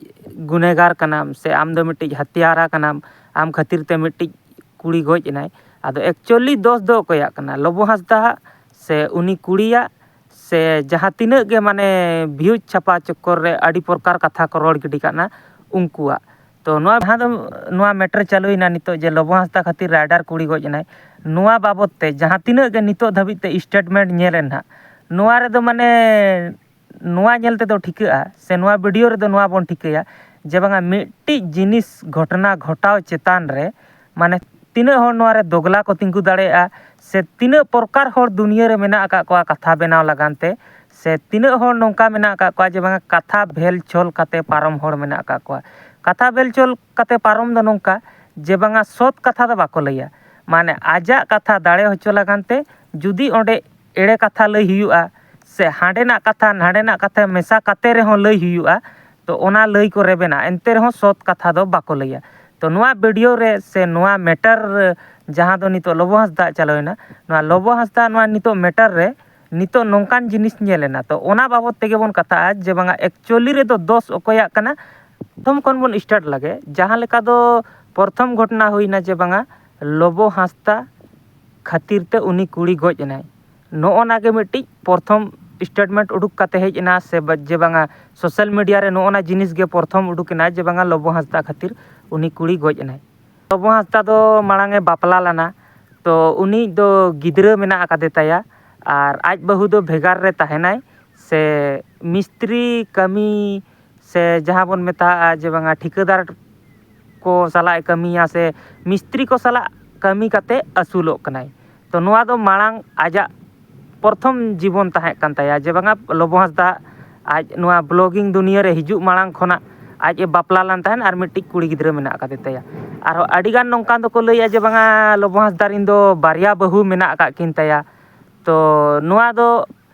ᱜᱩᱱᱮᱜᱟᱨ ᱠᱟᱱᱟᱢ, ᱥᱮ ᱟᱢ ᱫᱚ ᱢᱤᱫᱴᱤᱡ ᱦᱟᱛᱭᱟᱨᱟ ᱠᱟᱱᱟᱢ, ᱟᱢ ᱠᱷᱟᱹᱛᱤᱨ ᱛᱮ ᱢᱤᱫᱴᱤᱡ ᱠᱩᱲᱤ ᱜᱚᱡ ᱮᱱᱟᱭ᱾ ᱟᱫᱚ ᱮᱠᱪᱩᱭᱮᱞᱤ ᱫᱚᱥ ᱫᱚ ᱚᱠᱚᱭᱟᱜ ᱠᱟᱱᱟ? ᱞᱚᱵᱚ ᱦᱟᱸᱥᱫᱟᱣᱟᱜ ᱥᱮ ᱩᱱᱤ ᱠᱩᱲᱤᱭᱟᱜ? ᱥᱮ ᱡᱟᱦᱟᱸ ᱛᱤᱱᱟᱹᱜ ᱜᱮ ᱢᱟᱱᱮ ᱵᱷᱤᱭᱩᱡᱽ ᱪᱷᱟᱯᱟ ᱪᱚᱠᱠᱚᱨ ᱨᱮ ᱟᱹᱰᱤ ᱯᱨᱚᱠᱟᱨ ᱠᱟᱛᱷᱟ ᱠᱚ ᱨᱚᱲ ᱜᱤᱰᱤ ᱠᱟᱜ ᱠᱟᱱᱟ ᱩᱱᱠᱩᱣᱟᱜ? ᱛᱚ ᱱᱚᱣᱟ ᱡᱟᱦᱟᱸ ᱫᱚ ᱱᱚᱣᱟ ᱢᱮᱴᱟᱨ ᱪᱟᱹᱞᱩᱭᱮᱱᱟ ᱱᱤᱛᱚᱜ ᱡᱮ ᱞᱚᱵᱚ ᱦᱟᱸᱥᱫᱟ ᱠᱷᱟᱹᱛᱤᱨ ᱨᱟᱭᱰᱟᱨ ᱠᱩᱲᱤ ᱜᱚᱡ ᱮᱱᱟᱭ, ᱱᱚᱣᱟ ᱵᱟᱵᱚᱫ ᱛᱮ ᱡᱟᱦᱟᱸ ᱛᱤᱱᱟᱹᱜ ᱜᱮ ᱱᱤᱛᱚᱜ ᱫᱷᱟᱹᱵᱤᱡ ᱛᱮ ᱥᱴᱮᱴᱢᱮᱱᱴ ᱧᱮᱞ ᱮᱱ ᱦᱟᱸᱜ, ᱱᱚᱣᱟ ᱨᱮᱫᱚ ᱢᱟᱱᱮ ᱱᱚᱣᱟ ᱧᱮᱞ ᱛᱮᱫᱚ ᱴᱷᱤᱠᱟᱹᱜᱼᱟ, ᱥᱮ ᱱᱚᱣᱟ ᱵᱷᱤᱰᱤᱭᱳ ᱨᱮᱫᱚ ᱱᱚᱣᱟ ᱵᱚᱱ ᱴᱷᱤᱠᱟᱹᱭᱟ ᱡᱮ ᱵᱟᱝᱟ ᱢᱤᱫᱴᱤᱡ ᱡᱤᱱᱤᱥ ᱜᱷᱚᱴᱚᱱᱟ ᱜᱷᱚᱴᱟᱣ ᱪᱮᱛᱟᱱ ᱨᱮ ᱢᱟᱱᱮ ᱛᱤᱱᱟᱹᱜ ᱦᱚᱲ ᱱᱚᱣᱟ ᱨᱮ ᱫᱚᱜᱽᱞᱟ ᱠᱚ ᱛᱤᱸᱜᱩ ᱫᱟᱲᱮᱭᱟᱜᱼᱟ, ᱥᱮ ᱛᱤᱱᱟᱹᱜ ᱯᱨᱚᱠᱟᱨ ᱦᱚᱲ ᱫᱩᱱᱤᱭᱟᱹ ᱨᱮ ᱢᱮᱱᱟᱜ ᱟᱠᱟᱫ ᱠᱚᱣᱟ ᱠᱟᱛᱷᱟ ᱵᱮᱱᱟᱣ ᱞᱟᱜᱟᱱ ᱛᱮ, ᱥᱮ ᱛᱤᱱᱟᱹᱜ ᱦᱚᱲ ᱱᱚᱝᱠᱟ ᱢᱮᱱᱟᱜ ᱟᱠᱟᱫ ᱠᱚᱣᱟ ᱡᱮ ᱵᱟᱝᱟ ᱠᱟᱛᱷᱟ ᱵᱷᱮᱞ ᱪᱷᱚᱞ ᱠᱟᱛᱮ ᱯᱟᱨᱚᱢ ᱦᱚᱲ ᱢᱮᱱᱟᱜ ᱟᱠᱟᱫ ᱠᱚᱣᱟ᱾ ᱠᱟᱛᱷᱟ ᱵᱷᱮᱞ ᱪᱷᱚᱞ ᱠᱟᱛᱮ ᱯᱟᱨᱚᱢ ᱫᱚ ᱱᱚᱝᱠᱟ ᱡᱮ ᱵᱟᱝᱟ ᱥᱚᱛ ᱠᱟᱛᱷᱟ ᱫᱚ ᱵᱟᱠᱚ ᱞᱟᱹᱭᱟ, ᱢᱟᱱᱮ ᱟᱡᱟᱜ ᱠᱟᱛᱷᱟ ᱫᱟᱲᱮ ᱦᱚᱪᱚ ᱞᱟᱜᱟᱱ ᱛᱮ ᱡᱩᱫᱤ ᱚᱸᱰᱮ ᱮᱲᱮ ᱠᱟᱛᱷᱟ ᱞᱟᱹᱭ ᱦᱩᱭᱩᱜᱼᱟ, ᱥᱮ ᱦᱟᱸᱰᱮᱱᱟᱜ ᱠᱟᱛᱷᱟ ᱱᱟᱸᱰᱮᱱᱟᱜ ᱠᱟᱛᱷᱟ ᱢᱮᱥᱟ ᱠᱟᱛᱮ ᱨᱮᱦᱚᱸ ᱞᱟᱹᱭ ᱦᱩᱭᱩᱜᱼᱟ, ᱛᱚ ᱚᱱᱟ ᱞᱟᱹᱭ ᱠᱚ ᱨᱮᱵᱮᱱᱟ, ᱮᱱᱛᱮ ᱨᱮᱦᱚᱸ ᱥᱚᱛ ᱠᱟᱛᱷᱟ ᱫᱚ ᱵᱟᱠᱚ ᱞᱟᱹᱭᱟ᱾ ᱛᱚ ᱱᱚᱣᱟ ᱵᱷᱤᱰᱤᱭᱳ ᱨᱮ ᱥᱮ ᱱᱚᱣᱟ ᱢᱮᱴᱟᱨ ᱡᱟᱦᱟᱸ ᱫᱚ ᱱᱤᱛᱚᱜ ᱞᱚᱵᱚ ᱦᱟᱸᱥᱫᱟ ᱪᱟᱞᱟᱣᱮᱱᱟ, ᱱᱚᱣᱟ ᱞᱚᱵᱚ ᱦᱟᱸᱥᱫᱟ ᱱᱚᱣᱟ ᱱᱤᱛᱚᱜ ᱢᱮᱴᱟᱨ ᱨᱮ ᱱᱤᱛᱚᱜ ᱱᱚᱝᱠᱟᱱ ᱡᱤᱱᱤᱥ ᱧᱮᱞ ᱮᱱᱟ, ᱛᱚ ᱚᱱᱟ ᱵᱟᱵᱚᱫ ᱛᱮᱜᱮ ᱵᱚᱱ ᱠᱟᱛᱷᱟᱜᱼᱟ ᱡᱮ ᱵᱟᱝᱟ ᱮᱠᱪᱩᱭᱮᱞᱤ ᱨᱮᱫᱚ ᱫᱚᱥ ᱚᱠᱚᱭᱟᱜ ᱠᱟᱱᱟ᱾ ᱯᱨᱚᱛᱷᱚᱢ ᱠᱷᱚᱱ ᱵᱚᱱ ᱥᱴᱟᱨᱴ ᱞᱟᱜᱮ, ᱡᱟᱦᱟᱸ ᱞᱮᱠᱟ ᱫᱚ ᱯᱨᱚᱛᱷᱚᱢ ᱜᱷᱚᱴᱚᱱᱟ ᱦᱩᱭᱱᱟ ᱡᱮ ᱵᱟᱝᱟ ᱞᱚᱵᱚ ᱦᱟᱸᱥᱫᱟ ᱠᱷᱟᱹᱛᱤᱨ ᱛᱮ ᱩᱱᱤ ᱠᱩᱲᱤ ᱜᱚᱡ ᱮᱱᱟᱭ᱾ ᱱᱚᱜᱼᱚ ᱱᱟ ᱜᱮ ᱢᱤᱫᱴᱤᱡ ᱯᱨᱚᱛᱷᱚᱢ ᱥᱴᱮᱴᱢᱮᱱᱴ ᱩᱰᱩᱠ ᱠᱟᱛᱮ ᱦᱮᱡ ᱮᱱᱟ, ᱥᱮ ᱵᱟ- ᱡᱮ ᱵᱟᱝᱟ ᱥᱳᱥᱟᱞ ᱢᱤᱰᱤᱭᱟ ᱨᱮ ᱱᱚᱜᱼᱚ ᱱᱟ ᱡᱤᱱᱤᱥ ᱜᱮ ᱯᱨᱚᱛᱷᱚᱢ ᱩᱰᱩᱠ ᱮᱱᱟ ᱡᱮ ᱵᱟᱝᱟ ᱞᱚᱵᱚ ᱦᱟᱸᱥᱫᱟ ᱠᱷᱟᱹᱛᱤᱨ ᱩᱱᱤ ᱠᱩᱲᱤ ᱜᱚᱡ ᱮᱱᱟᱭ᱾ ᱞᱚᱵᱚ ᱦᱟᱸᱥᱫᱟ ᱫᱚ ᱢᱟᱲᱟᱝ ᱮ ᱵᱟᱯᱞᱟ ᱞᱮᱱᱟ, ᱛᱚ ᱩᱱᱤ ᱫᱚ ᱜᱤᱫᱽᱨᱟᱹ ᱢᱮᱱᱟᱜ ᱟᱠᱟᱫᱮ ᱛᱟᱭᱟ, ᱟᱨ ᱟᱡ ᱵᱟᱹᱦᱩ ᱫᱚ ᱵᱷᱮᱜᱟᱨ ᱨᱮ ᱛᱟᱦᱮᱱᱟᱭ, ᱥᱮ ᱢᱤᱥᱛᱨᱤ ᱠᱟᱹᱢᱤ ᱥᱮ ᱡᱟᱦᱟᱸ ᱵᱚᱱ ᱢᱮᱛᱟᱜᱼᱟ ᱡᱮ ᱵᱟᱝᱟ ᱴᱷᱤᱠᱟᱹᱫᱟᱨ ᱠᱚ ᱥᱟᱞᱟᱜ ᱮ ᱠᱟᱹᱢᱤᱭᱟ ᱥᱮ ᱢᱤᱥᱛᱨᱤ ᱠᱚ ᱥᱟᱞᱟᱜ ᱠᱟᱹᱢᱤ ᱠᱟᱛᱮ ᱟᱹᱥᱩᱞᱚᱜ ᱠᱟᱱᱟᱭ᱾ ᱛᱚ ᱱᱚᱣᱟ ᱫᱚ ᱢᱟᱲᱟᱝ ᱟᱡᱟᱜ ᱯᱨᱚᱛᱷᱚᱢ ᱡᱤᱵᱚᱱ ᱛᱟᱦᱮᱸ ᱠᱟᱱ ᱛᱟᱭᱟ, ᱡᱮ ᱵᱟᱝᱟ ᱞᱚᱵᱚ ᱦᱟᱸᱥᱫᱟ ᱟᱡ ᱱᱚᱣᱟ ᱵᱞᱚᱜᱤᱝ ᱫᱩᱱᱤᱭᱟᱹ ᱨᱮ ᱦᱤᱡᱩᱜ ᱢᱟᱲᱟᱝ ᱠᱷᱚᱱᱟᱜ ᱟᱡ ᱮ ᱵᱟᱯᱞᱟ ᱞᱮᱱ ᱛᱟᱦᱮᱸᱫ ᱟᱨ ᱢᱤᱫᱴᱤᱡ ᱠᱩᱲᱤ ᱜᱤᱫᱽᱨᱟᱹ ᱢᱮᱱᱟᱜ ᱟᱠᱟᱫᱮ ᱛᱟᱭᱟ᱾ ᱟᱨᱦᱚᱸ ᱟᱹᱰᱤᱜᱟᱱ ᱱᱚᱝᱠᱟᱱ ᱫᱚᱠᱚ ᱞᱟᱹᱭᱟ ᱡᱮ ᱵᱟᱝᱟ ᱞᱚᱵᱚ ᱦᱟᱸᱥᱫᱟ ᱨᱮᱱ ᱫᱚ ᱵᱟᱨᱭᱟ ᱵᱟᱹᱦᱩ ᱢᱮᱱᱟᱜ ᱟᱠᱟᱫ ᱠᱤᱱ ᱛᱟᱭᱟ᱾ ᱛᱚ ᱱᱚᱣᱟ ᱫᱚ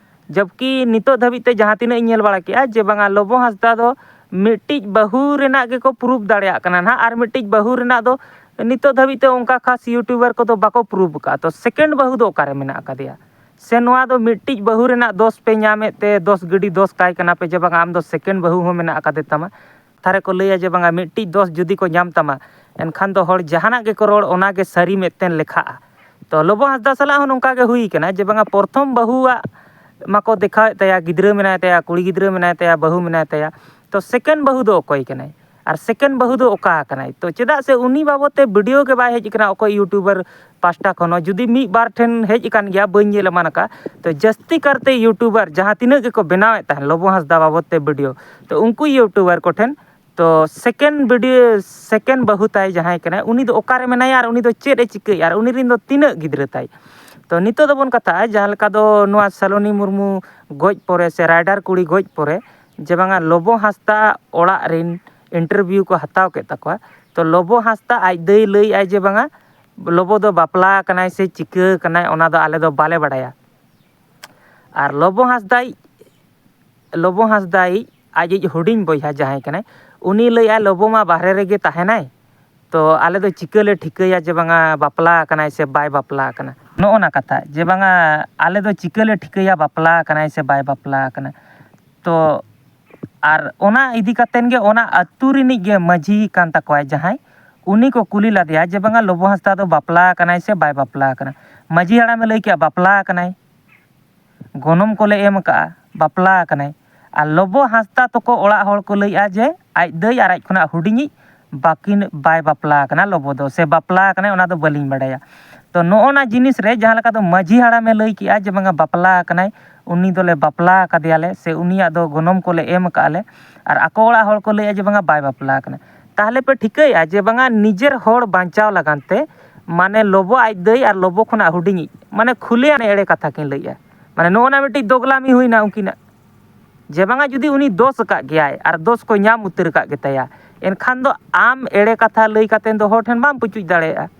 ᱡᱚᱵᱠᱤ ᱱᱤᱛᱚᱜ ᱫᱷᱟᱹᱵᱤᱡ ᱛᱮ ᱡᱟᱦᱟᱸ ᱛᱤᱱᱟᱹᱜ ᱤᱧ ᱧᱮᱞ ᱵᱟᱲᱟ ᱠᱮᱜᱼᱟ ᱡᱮ ᱵᱟᱝᱟ ᱞᱚᱵᱚ ᱦᱟᱸᱥᱫᱟ ᱫᱚ ᱢᱤᱫᱴᱤᱡ ᱵᱟᱹᱦᱩ ᱨᱮᱱᱟᱜ ᱜᱮᱠᱚ ᱯᱨᱩᱯ ᱫᱟᱲᱮᱭᱟᱜ ᱠᱟᱱᱟ ᱱᱟᱦᱟᱜ, ᱟᱨ ᱢᱤᱫᱴᱤᱡ ᱵᱟᱹᱦᱩ ᱨᱮᱱᱟᱜ ᱫᱚ ᱱᱤᱛᱚᱜ ᱫᱷᱟᱹᱵᱤᱡ ᱛᱮ ᱚᱱᱠᱟ ᱠᱷᱟᱥ ᱭᱩᱴᱩᱵᱟᱨ ᱠᱚᱫᱚ ᱵᱟᱠᱚ ᱯᱨᱩᱯ ᱟᱠᱟᱫᱼᱟ᱾ ᱛᱚ ᱥᱮᱠᱮᱱᱰ ᱵᱟᱹᱦᱩ ᱫᱚ ᱚᱠᱟᱨᱮ ᱢᱮᱱᱟᱜ ᱟᱠᱟᱫᱮᱭᱟ? ᱥᱮ ᱱᱚᱣᱟ ᱫᱚ ᱢᱤᱫᱴᱤᱡ ᱵᱟᱹᱦᱩ ᱨᱮᱱᱟᱜ ᱫᱚᱥ ᱯᱮ ᱧᱟᱢᱮᱫ ᱛᱮ ᱫᱚᱥ ᱜᱟᱹᱰᱤ ᱫᱚᱥ ᱠᱟᱭ ᱠᱟᱱᱟ ᱯᱮ ᱡᱮ ᱵᱟᱝᱟ ᱟᱢ ᱫᱚ ᱥᱮᱠᱮᱱᱰ ᱵᱟᱹᱦᱩ ᱦᱚᱸ ᱢᱮᱱᱟᱜ ᱟᱠᱟᱫᱮ ᱛᱟᱢᱟ? ᱠᱟᱛᱷᱟ ᱨᱮᱠᱚ ᱞᱟᱹᱭᱟ ᱡᱮ ᱵᱟᱝᱟ ᱢᱤᱫᱴᱤᱡ ᱫᱚᱥ ᱡᱩᱫᱤ ᱠᱚ ᱧᱟᱢ ᱛᱟᱢᱟ, ᱮᱱᱠᱷᱟᱱ ᱫᱚ ᱦᱚᱲ ᱡᱟᱦᱟᱱᱟᱜ ᱜᱮᱠᱚ ᱨᱚᱲ ᱚᱱᱟᱜᱮ ᱥᱟᱹᱨᱤ ᱢᱮᱫᱴᱮᱱ ᱞᱮᱠᱷᱟᱜᱼᱟ᱾ ᱛᱚ ᱞᱚᱵᱚ ᱦᱟᱸᱥᱫᱟ ᱥᱟᱞᱟᱜ ᱦᱚᱸ ᱱᱚᱝᱠᱟ ᱜᱮ ᱦᱩᱭ ᱠᱟᱱᱟ ᱡᱮ ᱵᱟᱝᱟ ᱯᱨᱚᱛᱷᱚᱢ ᱵᱟᱹᱦᱩᱣᱟᱜ ᱢᱟᱠᱚ ᱫᱮᱠᱷᱟᱣᱮᱫ ᱛᱟᱭᱟ, ᱜᱤᱫᱽᱨᱟᱹ ᱢᱮᱱᱟᱭ ᱛᱟᱭᱟ, ᱠᱩᱲᱤ ᱜᱤᱫᱽᱨᱟᱹ ᱢᱮᱱᱟᱭ ᱛᱟᱭᱟ, ᱵᱟᱹᱦᱩ ᱢᱮᱱᱟᱭ ᱛᱟᱭᱟ, ᱛᱚ ᱥᱮᱠᱮᱱᱰ ᱵᱟᱹᱦᱩ ᱫᱚ ᱚᱠᱚᱭ ᱠᱟᱱᱟᱭ? ᱟᱨ ᱥᱮᱠᱮᱱᱰ ᱵᱟᱹᱦᱩ ᱫᱚ ᱚᱠᱟ ᱠᱟᱱᱟᱭ? ᱛᱚ ᱪᱮᱫᱟᱜ ᱥᱮ ᱩᱱᱤ ᱵᱟᱵᱚᱫ ᱛᱮ ᱵᱷᱤᱰᱤᱭᱳ ᱜᱮ ᱵᱟᱭ ᱦᱮᱡ ᱠᱟᱱᱟ ᱚᱠᱚᱭ ᱭᱩᱴᱩᱵᱟᱨ ᱯᱟᱥᱴᱟ ᱠᱷᱚᱱ ᱦᱚᱸ᱾ ᱡᱩᱫᱤ ᱢᱤᱫ ᱵᱟᱨ ᱴᱷᱮᱱ ᱦᱮᱡ ᱟᱠᱟᱱ ᱜᱮᱭᱟ, ᱵᱟᱹᱧ ᱧᱮᱞ ᱮᱢᱟᱱ ᱟᱠᱟᱫᱼᱟ, ᱛᱚ ᱡᱟᱹᱥᱛᱤ ᱠᱟᱨᱛᱮ ᱭᱩᱴᱩᱵᱟᱨ ᱡᱟᱦᱟᱸ ᱛᱤᱱᱟᱹᱜ ᱜᱮᱠᱚ ᱵᱮᱱᱟᱣᱮᱫ ᱛᱟᱦᱮᱱ ᱞᱚᱵᱚ ᱦᱟᱸᱥᱫᱟ ᱵᱟᱵᱚᱫ ᱛᱮ ᱵᱷᱤᱰᱤᱭᱳ, ᱛᱚ ᱩᱱᱠᱩ ᱭᱩᱴᱩᱵᱟᱨ ᱠᱚᱴᱷᱮᱱ ᱛᱚ second video, second ᱵᱟᱹᱦᱩ ᱛᱟᱭ ᱡᱟᱦᱟᱸᱭ ᱠᱟᱱᱟᱭ, ᱩᱱᱤ ᱫᱚ ᱚᱠᱟᱨᱮ ᱢᱮᱱᱟᱭᱟ ᱟᱨ ᱩᱱᱤ ᱫᱚ ᱪᱮᱫ ᱮ ᱪᱤᱠᱟᱹᱭᱮᱫᱼᱟ ᱟᱨ ᱩᱱᱤ ᱨᱮᱱ ᱫᱚ ᱛᱤᱱᱟᱹᱜ ᱜᱤᱫᱽᱨᱟᱹ ᱛᱟᱭ? ᱛᱚ ᱱᱤᱛᱚᱜ ᱫᱚᱵᱚᱱ ᱠᱟᱛᱷᱟᱜᱼᱟ, ᱡᱟᱦᱟᱸ ᱞᱮᱠᱟ ᱫᱚ ᱱᱚᱣᱟ ᱥᱟᱞᱚᱱᱤ ᱢᱩᱨᱢᱩ ᱜᱚᱡ ᱯᱚᱨᱮ ᱥᱮ ᱨᱟᱭᱰᱟᱨ ᱠᱩᱲᱤ ᱜᱚᱡ ᱯᱚᱨᱮ, ᱡᱮ ᱵᱟᱝᱟ ᱞᱚᱵᱚ ᱦᱟᱸᱥᱫᱟ ᱚᱲᱟᱜ ᱨᱮᱱ interview ᱠᱚ ᱦᱟᱛᱟᱣ ᱠᱮᱫ ᱛᱟᱠᱚᱣᱟ᱾ ᱛᱚ ᱞᱚᱵᱚ ᱦᱟᱸᱥᱫᱟ ᱟᱡ ᱫᱟᱹᱭ ᱞᱟᱹᱭᱮᱫᱼᱟᱭ ᱡᱮ ᱵᱟᱝᱟ ᱞᱚᱵᱚ ᱫᱚ ᱵᱟᱯᱞᱟ ᱟᱠᱟᱱᱟᱭ ᱥᱮ ᱪᱤᱠᱟᱹ ᱟᱠᱟᱱᱟᱭ, ᱚᱱᱟ ᱫᱚ ᱟᱞᱮ ᱫᱚ ᱵᱟᱞᱮ ᱵᱟᱲᱟᱭᱟ᱾ ᱟᱨ ᱞᱚᱵᱚ ᱦᱟᱸᱥᱫᱟᱭ ᱞᱚᱵᱚ ᱦᱟᱸᱥᱫᱟᱭᱤᱡ ᱟᱡᱤᱡ ᱦᱩᱰᱤᱧ ᱵᱚᱭᱦᱟ ᱡᱟᱦᱟᱸᱭ ᱠᱟᱱᱟᱭ, ᱩᱱᱤ ᱞᱟᱹᱭᱮᱫᱼᱟᱭ, "ᱞᱚᱵᱚ ᱢᱟ ᱵᱟᱦᱨᱮ ᱨᱮᱜᱮ ᱛᱟᱦᱮᱱᱟᱭ, ᱛᱚ ᱟᱞᱮ ᱫᱚ ᱪᱤᱠᱟᱹ ᱞᱮ ᱴᱷᱤᱠᱟᱹᱭᱟ ᱡᱮ ᱵᱟᱝᱟ ᱵᱟᱯᱞᱟ ᱟᱠᱟᱱᱟᱭ ᱥᱮ ᱵᱟᱭ ᱵᱟᱯᱞᱟ ᱟᱠᱟᱱᱟ?" ᱱᱚᱜᱼᱚ ᱱᱟ ᱠᱟᱛᱷᱟ ᱡᱮ ᱵᱟᱝᱟ ᱟᱞᱮ ᱫᱚ ᱪᱤᱠᱟᱹ ᱞᱮ ᱴᱷᱤᱠᱟᱹᱭᱟ ᱵᱟᱯᱞᱟ ᱟᱠᱟᱱᱟᱭ ᱥᱮ ᱵᱟᱭ ᱵᱟᱯᱞᱟ ᱟᱠᱟᱱᱟ? ᱛᱚ ᱟᱨ ᱚᱱᱟ ᱤᱫᱤ ᱠᱟᱛᱮᱱ ᱜᱮ ᱚᱱᱟ ᱟᱹᱛᱩ ᱨᱤᱱᱤᱡ ᱜᱮ ᱢᱟᱹᱡᱷᱤ ᱠᱟᱱ ᱛᱟᱠᱚᱣᱟᱭ ᱡᱟᱦᱟᱸᱭ, ᱩᱱᱤ ᱠᱚ ᱠᱩᱞᱤ ᱞᱮᱫᱮᱭᱟ ᱡᱮ ᱵᱟᱝᱟ ᱞᱚᱵᱚ ᱦᱟᱸᱥᱫᱟ ᱫᱚ ᱵᱟᱯᱞᱟ ᱟᱠᱟᱱᱟᱭ ᱥᱮ ᱵᱟᱭ ᱵᱟᱯᱞᱟ ᱟᱠᱟᱱᱟ? ᱢᱟᱹᱡᱷᱤ ᱦᱟᱲᱟᱢᱮ ᱞᱟᱹᱭ ᱠᱮᱜᱼᱟ, "ᱵᱟᱯᱞᱟ ᱟᱠᱟᱱᱟᱭ, ᱜᱚᱱᱚᱝ ᱠᱚᱞᱮ ᱮᱢ ᱟᱠᱟᱜᱼᱟ, ᱵᱟᱯᱞᱟ ᱟᱠᱟᱱᱟᱭ᱾" ᱟᱨ ᱞᱚᱵᱚ ᱦᱟᱸᱥᱫᱟ ᱛᱟᱠᱚ ᱚᱲᱟᱜ ᱦᱚᱲ ᱠᱚ ᱞᱟᱹᱭᱮᱜᱼᱟ ᱡᱮ ᱟᱡ ᱫᱟᱹᱭ ᱟᱨ ᱟᱡ ᱠᱷᱚᱱᱟᱜ ᱦᱩᱰᱤᱧᱤᱡ ᱵᱟᱹᱠᱤᱱ, ᱵᱟᱭ ᱵᱟᱯᱞᱟ ᱟᱠᱟᱱᱟ ᱞᱚᱵᱚ ᱫᱚ, ᱥᱮ ᱵᱟᱯᱞᱟ ᱟᱠᱟᱱᱟᱭ ᱚᱱᱟ ᱫᱚ ᱵᱟᱹᱞᱤᱧ ᱵᱟᱲᱟᱭᱟ᱾ ᱛᱚ ᱱᱚᱜᱼᱚ ᱱᱟ ᱡᱤᱱᱤᱥ ᱨᱮ ᱡᱟᱦᱟᱸ ᱞᱮᱠᱟ ᱫᱚ ᱢᱟᱹᱡᱷᱤ ᱦᱟᱲᱟᱢᱮ ᱞᱟᱹᱭ ᱠᱮᱜᱼᱟ ᱡᱮ ᱵᱟᱝᱟ ᱵᱟᱯᱞᱟ ᱟᱠᱟᱱᱟᱭ, ᱩᱱᱤ ᱫᱚᱞᱮ ᱵᱟᱯᱞᱟ ᱟᱠᱟᱫᱮᱭᱟᱞᱮ ᱥᱮ ᱩᱱᱤᱭᱟᱜ ᱫᱚ ᱜᱚᱱᱚᱝ ᱠᱚᱞᱮ ᱮᱢ ᱟᱠᱟᱫᱼᱟ ᱞᱮ, ᱟᱨ ᱟᱠᱚ ᱚᱲᱟᱜ ᱦᱚᱲ ᱠᱚ ᱞᱟᱹᱭᱮᱜᱼᱟ ᱡᱮ ᱵᱟᱝᱟ ᱵᱟᱭ ᱵᱟᱯᱞᱟ ᱟᱠᱟᱱᱟ, ᱛᱟᱦᱚᱞᱮ ᱯᱮ ᱴᱷᱤᱠᱟᱹᱭᱮᱜᱼᱟ ᱡᱮ ᱵᱟᱝᱟ ᱱᱤᱡᱮᱨ ᱦᱚᱲ ᱵᱟᱧᱪᱟᱣ ᱞᱟᱜᱟᱱ ᱛᱮ ᱢᱟᱱᱮ ᱞᱚᱵᱚ ᱟᱡ ᱫᱟᱹᱭ ᱟᱨ ᱞᱚᱵᱚ ᱠᱷᱚᱱᱟᱜ ᱦᱩᱰᱤᱧᱤᱡ ᱢᱟᱱᱮ ᱠᱷᱩᱞᱮ ᱟᱱᱮ ᱮᱲᱮ ᱠᱟᱛᱷᱟ ᱠᱤᱱ ᱞᱟᱹᱭᱮᱜᱼᱟ᱾ ᱢᱟᱱᱮ ᱱᱚᱜᱼᱚ ᱱᱟ ᱢᱤᱫᱴᱤᱡ ᱫᱚᱜᱽᱞᱟᱢᱤ ᱦᱩᱭᱱᱟ ᱩᱱᱠᱤᱱᱟᱜ, ᱡᱮ ᱵᱟᱝᱟ ᱡᱩᱫᱤ ᱩᱱᱤ ᱫᱳᱥ ᱟᱠᱟᱫ ᱜᱮᱭᱟᱭ ᱟᱨ ᱫᱳᱥ ᱠᱚ ᱧᱟᱢ ᱩᱛᱟᱹᱨ ᱟᱠᱟᱫ ᱜᱮᱛᱟᱭᱟ, ᱮᱱᱠᱷᱟᱱ ᱫᱚ ᱟᱢ ᱮᱲᱮ ᱠᱟᱛᱷᱟ ᱞᱟᱹᱭ ᱠᱟᱛᱮᱫ ᱫᱚ ᱦᱚᱲ ᱴᱷᱮᱱ ᱵᱟᱢ ᱯᱩᱪᱩᱡ ᱫᱟᱲᱮᱭᱟᱜᱼᱟ᱾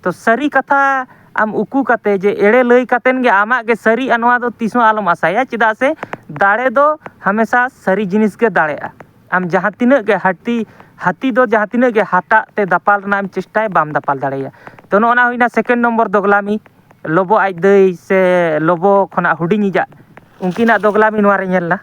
ᱛᱚ ᱥᱟᱹᱨᱤ ᱠᱟᱛᱷᱟ ᱟᱢ ᱩᱠᱩ ᱠᱟᱛᱮ ᱡᱮ ᱮᱲᱮ ᱞᱟᱹᱭ ᱠᱟᱛᱮᱱ ᱜᱮ ᱟᱢᱟᱜ ᱜᱮ ᱥᱟᱹᱨᱤᱜᱼᱟ, ᱱᱚᱣᱟ ᱫᱚ ᱛᱤᱥ ᱦᱚᱸ ᱟᱞᱚᱢ ᱟᱥᱟᱭᱟ, ᱪᱮᱫᱟᱜ ᱥᱮ ᱫᱟᱲᱮ ᱫᱚ ᱦᱟᱢᱮᱥᱟ ᱥᱟᱹᱨᱤ ᱡᱤᱱᱤᱥ ᱜᱮ ᱫᱟᱲᱮᱜᱼᱟ᱾ ᱟᱢ ᱡᱟᱦᱟᱸ ᱛᱤᱱᱟᱹᱜ ᱜᱮ ᱦᱟᱹᱛᱤ, ᱦᱟᱹᱛᱤ ᱫᱚ ᱡᱟᱦᱟᱸ ᱛᱤᱱᱟᱹᱜ ᱜᱮ ᱦᱟᱴᱟᱜ ᱛᱮ ᱫᱟᱯᱟᱞ ᱨᱮᱱᱟᱜ ᱮᱢ ᱪᱮᱥᱴᱟᱭ, ᱵᱟᱢ ᱫᱟᱯᱟᱞ ᱫᱟᱲᱮᱭᱟᱭᱟ᱾ ᱛᱚ ᱱᱚᱜᱼᱚ ᱱᱟ ᱦᱩᱭᱱᱟ second ᱱᱚᱢᱵᱚᱨ ᱫᱚᱜᱽᱞᱟᱢᱤ, ᱞᱚᱵᱚ ᱟᱡ ᱫᱟᱹᱭ ᱥᱮ ᱞᱚᱵᱚ ᱠᱷᱚᱱᱟᱜ ᱦᱩᱰᱤᱧᱤᱡᱟᱜ, ᱩᱱᱠᱤᱱᱟᱜ ᱫᱚᱜᱽᱞᱟᱢᱤ ᱱᱚᱣᱟ ᱨᱮ ᱧᱮᱞ ᱮᱱᱟ᱾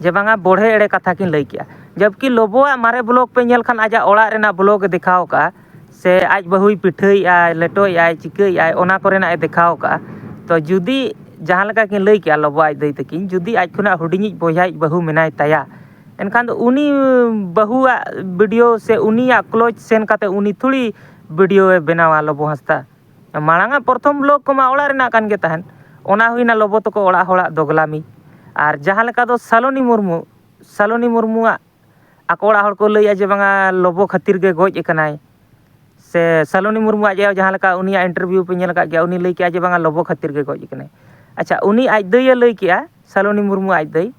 ᱡᱮ ᱵᱟᱝᱟ ᱵᱚᱲᱦᱮ ᱮᱲᱮ ᱠᱟᱛᱷᱟ ᱠᱤᱱ ᱞᱟᱹᱭ ᱠᱮᱜᱼᱟ᱾ ᱡᱚᱵᱠᱤ ᱞᱚᱵᱚᱣᱟᱜ ᱢᱟᱨᱮ ᱵᱞᱚᱜ ᱯᱮ ᱧᱮᱞ ᱠᱷᱟᱱ ᱟᱡᱟᱜ ᱚᱲᱟᱜ ᱨᱮᱱᱟᱜ ᱵᱞᱚᱜ ᱮ ᱫᱮᱠᱷᱟᱣ ᱠᱟᱜᱼᱟ, ᱥᱮ ᱟᱡ ᱵᱟᱹᱦᱩᱭ ᱯᱤᱴᱷᱟᱹᱭᱮᱫᱼᱟᱭ, ᱞᱮᱴᱚᱭᱮᱫᱼᱟᱭ, ᱪᱤᱠᱟᱹᱭᱮᱫᱼᱟᱭ, ᱚᱱᱟ ᱠᱚᱨᱮᱱᱟᱜ ᱮ ᱫᱮᱠᱷᱟᱣ ᱠᱟᱜᱼᱟ᱾ ᱛᱚ ᱡᱩᱫᱤ ᱡᱟᱦᱟᱸ ᱞᱮᱠᱟ ᱠᱤᱱ ᱞᱟᱹᱭ ᱠᱮᱜᱼᱟ ᱞᱚᱵᱚ ᱟᱡ ᱫᱟᱹᱭ ᱛᱟᱹᱠᱤᱱ, ᱡᱩᱫᱤ ᱟᱡ ᱠᱷᱚᱱᱟᱜ ᱦᱩᱰᱤᱧᱤᱡ ᱵᱚᱭᱦᱟᱭᱤᱡ ᱵᱟᱹᱦᱩ ᱢᱮᱱᱟᱭ ᱛᱟᱭᱟ, ᱮᱱᱠᱷᱟᱱ ᱫᱚ ᱩᱱᱤ ᱵᱟᱹᱦᱩᱣᱟᱜ ᱵᱷᱤᱰᱤᱭᱳ ᱥᱮ ᱩᱱᱤᱭᱟᱜ ᱠᱞᱳᱡᱽ ᱥᱮᱱ ᱠᱟᱛᱮ ᱩᱱᱤ ᱛᱷᱩᱲᱤ ᱵᱷᱤᱰᱤᱭᱳᱭ ᱵᱮᱱᱟᱣᱟ ᱞᱚᱵᱚ ᱦᱟᱸᱥᱫᱟ᱾ ᱢᱟᱲᱟᱝᱟᱜ ᱯᱨᱚᱛᱷᱚᱢ ᱵᱞᱚᱜ ᱠᱚᱢᱟ ᱚᱲᱟᱜ ᱨᱮᱱᱟᱜ ᱠᱟᱱ ᱜᱮ ᱛᱟᱦᱮᱸᱫ, ᱚᱱᱟ ᱦᱩᱭᱱᱟ ᱞᱚᱵᱚ ᱛᱟᱠᱚ ᱚᱲᱟᱜ ᱦᱚᱲᱟᱜ ᱫᱚᱜᱽᱞᱟᱢᱤ᱾ ᱟᱨ ᱡᱟᱦᱟᱸ ᱞᱮᱠᱟ ᱫᱚ ᱥᱟᱞᱚᱱᱤ ᱢᱩᱨᱢᱩ, ᱥᱟᱞᱚᱱᱤ ᱢᱩᱨᱢᱩᱣᱟᱜ, ᱟᱠᱚ ᱚᱲᱟᱜ ᱦᱚᱲ ᱠᱚ ᱞᱟᱹᱭᱮᱫᱼᱟ ᱡᱮ ᱵᱟᱝᱟ ᱞᱚᱵᱚ ᱠᱷᱟᱹᱛᱤᱨ ᱜᱮ ᱜᱚᱡ ᱟᱠᱟᱱᱟᱭ, ᱥᱮ ᱥᱟᱞᱚᱱᱤ ᱢᱩᱨᱢᱩ ᱟᱡ ᱟᱭᱳ ᱡᱟᱦᱟᱸ ᱞᱮᱠᱟ ᱩᱱᱤᱭᱟᱜ ᱤᱱᱴᱟᱨᱵᱷᱤᱭᱩ ᱯᱮ ᱧᱮᱞ ᱟᱠᱟᱫ ᱜᱮᱭᱟ, ᱩᱱᱤ ᱞᱟᱹᱭ ᱠᱮᱜᱼᱟ ᱡᱮ ᱵᱟᱝᱟ ᱞᱚᱵᱚ ᱠᱷᱟᱹᱛᱤᱨ ᱜᱮ ᱜᱚᱡ ᱟᱠᱟᱱᱟᱭ᱾ ᱟᱪᱪᱷᱟ, ᱩᱱᱤ ᱟᱡ ᱫᱟᱹᱭᱮ ᱞᱟᱹᱭ ᱠᱮᱜᱼᱟ, ᱥᱟᱞᱚᱱᱤ ᱢᱩᱨᱢᱩ ᱟᱡ ᱫᱟᱹᱭ,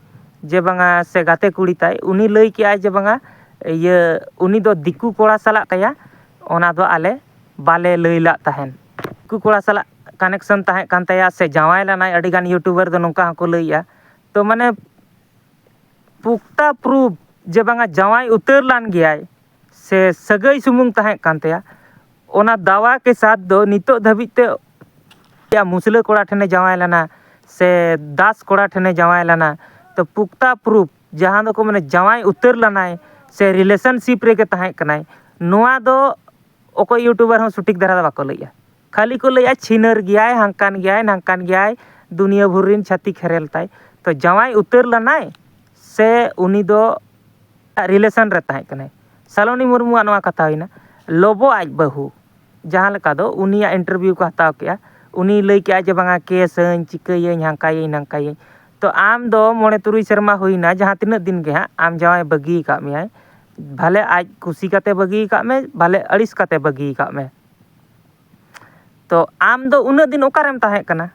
ᱡᱮ ᱵᱟᱝᱟ, ᱥᱮ ᱜᱟᱛᱮ ᱠᱩᱲᱤ ᱛᱟᱭ, ᱩᱱᱤ ᱞᱟᱹᱭ ᱠᱮᱜᱼᱟᱭ ᱡᱮ ᱵᱟᱝᱟ, ᱤᱭᱟᱹ, ᱩᱱᱤ ᱫᱚ ᱫᱤᱠᱩ ᱠᱚᱲᱟ ᱥᱟᱞᱟᱜ ᱛᱟᱭᱟ, ᱚᱱᱟ ᱫᱚ ᱟᱞᱮ ᱵᱟᱞᱮ ᱞᱟᱹᱭ ᱞᱟᱜ ᱛᱟᱦᱮᱱ᱾ ᱫᱤᱠᱩ ᱠᱚᱲᱟ ᱥᱟᱞᱟᱜ ᱠᱟᱱᱮᱠᱥᱚᱱ ᱛᱟᱦᱮᱸ ᱠᱟᱱ ᱛᱟᱭᱟ ᱥᱮ ᱡᱟᱶᱟᱭ ᱞᱮᱱᱟᱭ, ᱟᱹᱰᱤᱜᱟᱱ ᱤᱭᱩᱴᱩᱵᱟᱨ ᱫᱚ ᱱᱚᱝᱠᱟ ᱦᱚᱸᱠᱚ ᱞᱟᱹᱭᱮᱜᱼᱟ᱾ ᱛᱚ ᱢᱟᱱᱮ ᱯᱩᱠᱛᱟ ᱯᱨᱩᱯ ᱡᱮ ᱵᱟᱝᱟ ᱡᱟᱶᱟᱭ ᱩᱛᱟᱹᱨ ᱞᱟᱱ ᱜᱮᱭᱟᱭ ᱥᱮ ᱥᱟᱹᱜᱟᱹᱭ ᱥᱩᱢᱩᱝ ᱛᱟᱦᱮᱸ ᱠᱟᱱ ᱛᱟᱭᱟ, ᱚᱱᱟ ᱫᱟᱣᱟ ᱠᱮ ᱥᱟᱛ ᱫᱚ ᱱᱤᱛᱚᱜ ᱫᱷᱟᱹᱵᱤᱡ ᱛᱮ ᱢᱩᱥᱞᱟᱹ ᱠᱚᱲᱟ ᱴᱷᱮᱱᱮ ᱡᱟᱶᱟᱭ ᱞᱮᱱᱟ ᱥᱮ ᱫᱟᱥ ᱠᱚᱲᱟ ᱴᱷᱮᱱᱮ ᱡᱟᱶᱟᱭ ᱞᱮᱱᱟ, ᱛᱚ ᱯᱩᱠᱛᱟ ᱯᱨᱩᱯ ᱡᱟᱦᱟᱸ ᱫᱚᱠᱚ ᱢᱮᱱᱟ ᱡᱟᱶᱟᱭ ᱩᱛᱟᱹᱨ ᱞᱮᱱᱟᱭ ᱥᱮ ᱨᱤᱞᱮᱥᱚᱱᱥᱤᱯ ᱨᱮᱜᱮ ᱛᱟᱦᱮᱸ ᱠᱟᱱᱟᱭ, ᱱᱚᱣᱟ ᱫᱚ ᱚᱠᱚᱭ ᱤᱭᱩᱴᱩᱵᱟᱨ ᱦᱚᱸ ᱥᱚᱴᱷᱤᱠ ᱫᱷᱟᱨᱟ ᱫᱚ ᱵᱟᱠᱚ ᱞᱟᱹᱭᱮᱜᱼᱟ᱾ ᱠᱷᱟᱹᱞᱤ ᱠᱚ ᱞᱟᱹᱭᱮᱜᱼᱟ ᱪᱷᱤᱱᱟᱹᱨ ᱜᱮᱭᱟᱭ, ᱦᱟᱝᱠᱟᱱ ᱜᱮᱭᱟᱭ, ᱱᱟᱝᱠᱟᱱ ᱜᱮᱭᱟᱭ, ᱫᱩᱱᱤᱭᱟᱹ ᱵᱷᱳᱨ ᱨᱮᱱ ᱪᱷᱟᱹᱛᱤᱠ ᱠᱷᱮᱨᱮᱞ ᱛᱟᱭ᱾ ᱛᱚ ᱡᱟᱶᱟᱭ ᱩᱛᱟᱹᱨ ᱞᱮᱱᱟᱭ ᱥᱮ ᱩᱱᱤ ᱫᱚ ᱨᱤᱞᱮᱥᱚᱱ ᱨᱮ ᱛᱟᱦᱮᱸ ᱠᱟᱱᱟᱭ? ᱥᱟᱞᱚᱱᱤ ᱢᱩᱨᱢᱩᱣᱟᱜ ᱱᱚᱣᱟ ᱠᱟᱛᱷᱟ ᱦᱩᱭᱱᱟ᱾ ᱞᱚᱵᱚ ᱟᱡ ᱵᱟᱹᱦᱩ ᱡᱟᱦᱟᱸ ᱞᱮᱠᱟ ᱫᱚ ᱩᱱᱤᱭᱟᱜ ᱤᱱᱴᱟᱨᱵᱷᱤᱭᱩ ᱠᱚ ᱦᱟᱛᱟᱣ ᱠᱮᱜᱼᱟ, ᱩᱱᱤ ᱞᱟᱹᱭ ᱠᱮᱜᱼᱟ ᱡᱮ ᱵᱟᱝᱟ ᱠᱮᱥᱟᱹᱧ, ᱪᱤᱠᱟᱹᱭᱟᱹᱧ, ᱦᱟᱝᱠᱟᱭᱟᱹᱧ, ᱱᱟᱝᱠᱟᱭᱟᱹᱧ᱾ ᱛᱚ ᱟᱢ ᱫᱚ ᱢᱚᱬᱮ ᱛᱩᱨᱩᱭ ᱥᱮᱨᱢᱟ ᱦᱩᱭᱱᱟ, ᱡᱟᱦᱟᱸ ᱛᱤᱱᱟᱹᱜ ᱫᱤᱱ ᱜᱮ ᱦᱟᱸᱜ ᱟᱢ ᱡᱟᱶᱟᱭ ᱵᱟᱹᱜᱤ ᱟᱠᱟᱫ ᱢᱮᱭᱟᱭ, ᱵᱷᱟᱞᱮ ᱟᱡ ᱠᱩᱥᱤ ᱠᱟᱛᱮ ᱵᱟᱹᱜᱤ ᱟᱠᱟᱫ ᱢᱮ, ᱵᱷᱟᱞᱮ ᱟᱹᱲᱤᱥ ᱠᱟᱛᱮ ᱵᱟᱹᱜᱤ ᱟᱠᱟᱫ ᱢᱮ᱾ ᱛᱚ ᱟᱢ ᱫᱚ ᱩᱱᱟᱹᱜ ᱫᱤᱱ ᱚᱠᱟᱨᱮᱢ ᱛᱟᱦᱮᱸ ᱠᱟᱱᱟ?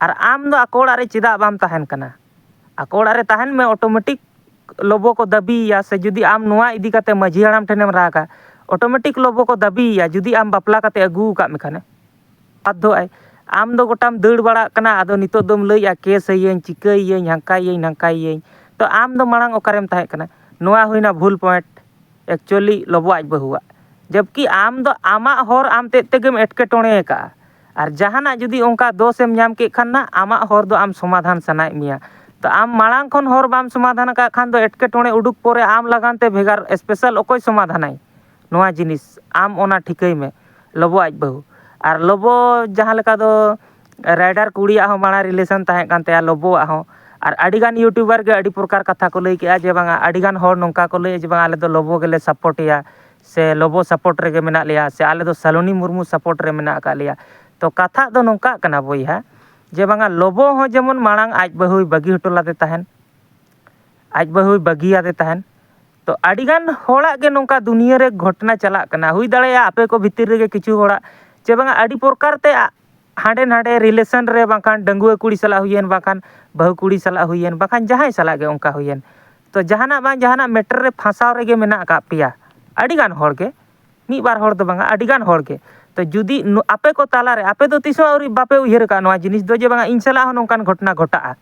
ᱟᱨ ᱟᱢ ᱫᱚ ᱟᱠᱚ ᱚᱲᱟᱜ ᱨᱮ ᱪᱮᱫᱟᱜ ᱵᱟᱢ ᱛᱟᱦᱮᱱ ᱠᱟᱱᱟ? ᱟᱠᱚ ᱚᱲᱟᱜ ᱨᱮ ᱛᱟᱦᱮᱱ ᱢᱮ, ᱚᱴᱳᱢᱮᱴᱤᱠ ᱞᱚᱵᱚ ᱠᱚ ᱫᱟᱹᱵᱤᱭᱮᱭᱟ᱾ ᱥᱮ ᱡᱩᱫᱤ ᱟᱢ ᱱᱚᱣᱟ ᱤᱫᱤ ᱠᱟᱛᱮ ᱢᱟᱹᱡᱷᱤ ᱦᱟᱲᱟᱢ ᱴᱷᱮᱱᱮᱢ ᱨᱟᱜᱟ, ᱚᱴᱳᱢᱮᱴᱤᱠ ᱞᱚᱵᱚ ᱠᱚ ᱫᱟᱹᱵᱤᱭᱮᱭᱟ, ᱡᱩᱫᱤ ᱟᱢ ᱵᱟᱯᱞᱟ ᱠᱟᱛᱮ ᱟᱹᱜᱩ ᱟᱠᱟᱫ ᱢᱮ ᱠᱷᱟᱱᱮ᱾ ᱵᱟᱫᱽᱫᱷᱚᱜᱼᱟᱭ᱾ ᱟᱢ ᱫᱚ ᱜᱚᱴᱟᱢ ᱫᱟᱹᱲ ᱵᱟᱲᱟᱜ ᱠᱟᱱᱟ, ᱟᱫᱚ ᱱᱤᱛᱚᱜ ᱫᱚᱢ ᱞᱟᱹᱭᱮᱜᱼᱟ ᱠᱮᱥ ᱟᱹᱭᱟᱹᱧ, ᱪᱤᱠᱟᱹᱭᱟᱹᱧ, ᱦᱟᱝᱠᱟᱭᱟᱹᱧ, ᱱᱟᱝᱠᱟᱭᱟᱹᱧ᱾ ᱛᱚ ᱟᱢ ᱫᱚ ᱢᱟᱲᱟᱝ ᱚᱠᱟᱨᱮᱢ ᱛᱟᱦᱮᱸ ᱠᱟᱱᱟ? ᱱᱚᱣᱟ ᱦᱩᱭᱱᱟ ᱵᱷᱩᱞ ᱯᱚᱭᱮᱱᱴ᱾ ᱮᱠᱪᱩᱭᱮᱞᱤ ᱞᱚᱵᱚ ᱟᱡ ᱵᱟᱹᱦᱩᱣᱟᱜ, ᱡᱚᱵᱠᱤ ᱟᱢ ᱫᱚ ᱟᱢᱟᱜ ᱦᱚᱨ ᱟᱢ ᱛᱮᱫ ᱛᱮᱜᱮᱢ ᱮᱴᱠᱮᱴᱚᱬᱮ ᱟᱠᱟᱫᱼᱟ᱾ ᱟᱨ ᱡᱟᱦᱟᱱᱟᱜ ᱡᱩᱫᱤ ᱚᱱᱠᱟ ᱫᱳᱥ ᱮᱢ ᱧᱟᱢ ᱠᱮᱫ ᱠᱷᱟᱱ ᱱᱟ, ᱟᱢᱟᱜ ᱦᱚᱨ ᱫᱚ ᱟᱢ ᱥᱚᱢᱟᱫᱷᱟᱱ ᱥᱟᱱᱟᱭᱮᱫ ᱢᱮᱭᱟ᱾ ᱛᱚ ᱟᱢ ᱢᱟᱲᱟᱝ ᱠᱷᱚᱱ ᱦᱚᱨ ᱵᱟᱢ ᱥᱚᱢᱟᱫᱷᱟᱱ ᱟᱠᱟᱫ ᱠᱷᱟᱱ ᱫᱚ ᱮᱴᱠᱮᱴᱚᱬᱮ ᱩᱰᱩᱠ ᱯᱚᱨᱮ ᱟᱢ ᱞᱟᱜᱟᱱ ᱛᱮ ᱵᱷᱮᱜᱟᱨ ᱥᱯᱮᱥᱟᱞ ᱚᱠᱚᱭ ᱥᱚᱢᱟᱫᱷᱟᱱᱟᱭ? ᱱᱚᱣᱟ ᱡᱤᱱᱤᱥ ᱟᱢ ᱚᱱᱟ ᱴᱷᱤᱠᱟᱹᱭ ᱢᱮ᱾ ᱞᱚᱵᱚ ᱟᱡ ᱵᱟᱹᱦᱩ ᱟᱨ ᱞᱚᱵᱚ ᱡᱟᱦᱟᱸ ᱞᱮᱠᱟ ᱫᱚ ᱨᱟᱭᱰᱟᱨ ᱠᱩᱲᱤᱭᱟᱜ ᱦᱚᱸ ᱢᱟᱲᱟᱝ ᱨᱤᱞᱮᱥᱚᱱ ᱛᱟᱦᱮᱸ ᱠᱟᱱ ᱛᱟᱭᱟ ᱞᱚᱵᱚᱣᱟᱜ ᱦᱚᱸ᱾ ᱟᱨ ᱟᱹᱰᱤᱜᱟᱱ ᱤᱭᱩᱴᱩᱵᱟᱨ ᱜᱮ ᱟᱹᱰᱤ ᱯᱨᱚᱠᱟᱨ ᱠᱟᱛᱷᱟ ᱠᱚ ᱞᱟᱹᱭ ᱠᱮᱜᱼᱟ ᱡᱮ ᱵᱟᱝᱟ, ᱟᱹᱰᱤᱜᱟᱱ ᱦᱚᱲ ᱱᱚᱝᱠᱟ ᱠᱚ ᱞᱟᱹᱭᱟ ᱡᱮ ᱵᱟᱝᱟ ᱟᱞᱮ ᱫᱚ ᱞᱚᱵᱚ ᱜᱮᱞᱮ ᱥᱟᱯᱳᱨᱴᱮᱭᱟ ᱥᱮ ᱞᱚᱵᱚ ᱥᱟᱯᱳᱨᱴ ᱨᱮᱜᱮ ᱢᱮᱱᱟᱜ ᱞᱮᱭᱟ ᱥᱮ ᱟᱞᱮ ᱫᱚ ᱥᱟᱞᱚᱱᱤ ᱢᱩᱨᱢᱩ ᱥᱟᱯᱳᱨᱴ ᱨᱮ ᱢᱮᱱᱟᱜ ᱟᱠᱟᱫ ᱞᱮᱭᱟ᱾ ᱛᱚ ᱠᱟᱛᱷᱟ ᱫᱚ ᱱᱚᱝᱠᱟᱜ ᱠᱟᱱᱟ ᱵᱚᱭᱦᱟ, ᱡᱮ ᱵᱟᱝᱟ ᱞᱚᱵᱚ ᱦᱚᱸ ᱡᱮᱢᱚᱱ ᱢᱟᱲᱟᱝ ᱟᱡ ᱵᱟᱹᱦᱩᱭ ᱵᱟᱹᱜᱤ ᱦᱚᱴᱚ ᱞᱟᱫᱮ ᱛᱟᱦᱮᱱ, ᱟᱡ ᱵᱟᱹᱦᱩᱭ ᱵᱟᱹᱜᱤᱭᱟᱫᱮ ᱛᱟᱦᱮᱱ᱾ ᱛᱚ ᱟᱹᱰᱤᱜᱟᱱ ᱦᱚᱲᱟᱜ ᱜᱮ ᱱᱚᱝᱠᱟ ᱫᱩᱱᱤᱭᱟᱹ ᱨᱮ ᱜᱷᱚᱴᱚᱱᱟ ᱪᱟᱞᱟᱜ ᱠᱟᱱᱟ, ᱦᱩᱭ ᱫᱟᱲᱮᱭᱟᱜᱼᱟ ᱟᱯᱮ ᱠᱚ ᱵᱷᱤᱛᱤᱨ ᱨᱮᱜᱮ ᱠᱤᱪᱷᱩ ᱦᱚᱲᱟᱜ ᱪᱮ ᱵᱟᱝᱟ ᱟᱹᱰᱤ ᱯᱨᱚᱠᱟᱨ ᱛᱮ ᱟ- ᱦᱟᱸᱰᱮ ᱱᱟᱰᱮ relation ᱨᱮ ᱵᱟᱝᱠᱷᱟᱱ ᱰᱟᱺᱜᱩᱣᱟᱹ ᱠᱩᱲᱤ ᱥᱟᱞᱟᱜ ᱦᱩᱭᱮᱱ, ᱵᱟᱝᱠᱷᱟᱱ ᱵᱟᱹᱦᱩ ᱠᱩᱲᱤ ᱥᱟᱞᱟᱜ ᱦᱩᱭᱮᱱ, ᱵᱟᱝᱠᱷᱟᱱ ᱡᱟᱦᱟᱸᱭ ᱥᱟᱞᱟᱜ ᱜᱮ ᱚᱱᱠᱟ ᱦᱩᱭᱮᱱ, ᱛᱚ ᱡᱟᱦᱟᱱᱟᱜ ᱵᱟᱝ ᱡᱟᱦᱟᱱᱟᱜ matter ᱨᱮ ᱯᱷᱟᱸᱥᱟᱣ ᱨᱮᱜᱮ ᱢᱮᱱᱟᱜ ᱟᱠᱟᱫ ᱯᱮᱭᱟ ᱟᱹᱰᱤᱜᱟᱱ ᱦᱚᱲ ᱜᱮ᱾ ᱢᱤᱫ ᱵᱟᱨ ᱦᱚᱲ ᱫᱚ ᱵᱟᱝᱟ, ᱟᱹᱰᱤᱜᱟᱱ ᱦᱚᱲ ᱜᱮ᱾ ᱛᱚ ᱡᱩᱫᱤ ᱱᱩ- ᱟᱯᱮ ᱠᱚ ᱛᱟᱞᱟᱨᱮ ᱟᱯᱮ ᱫᱚ ᱛᱤᱥ ᱦᱚᱸ ᱟᱹᱣᱨᱤ ᱵᱟᱯᱮ ᱩᱭᱦᱟᱹᱨ ᱟᱠᱟᱫ ᱱᱚᱣᱟ ᱡᱤᱱᱤᱥ ᱫᱚ ᱡᱮ ᱵᱟᱝᱟ ᱤᱧ ᱥᱟᱞᱟᱜ ᱦᱚᱸ ᱱᱚᱝᱠᱟᱱ ᱜᱷᱚᱴᱚᱱᱟ ᱜᱷᱚᱴᱟᱜᱼᱟ᱾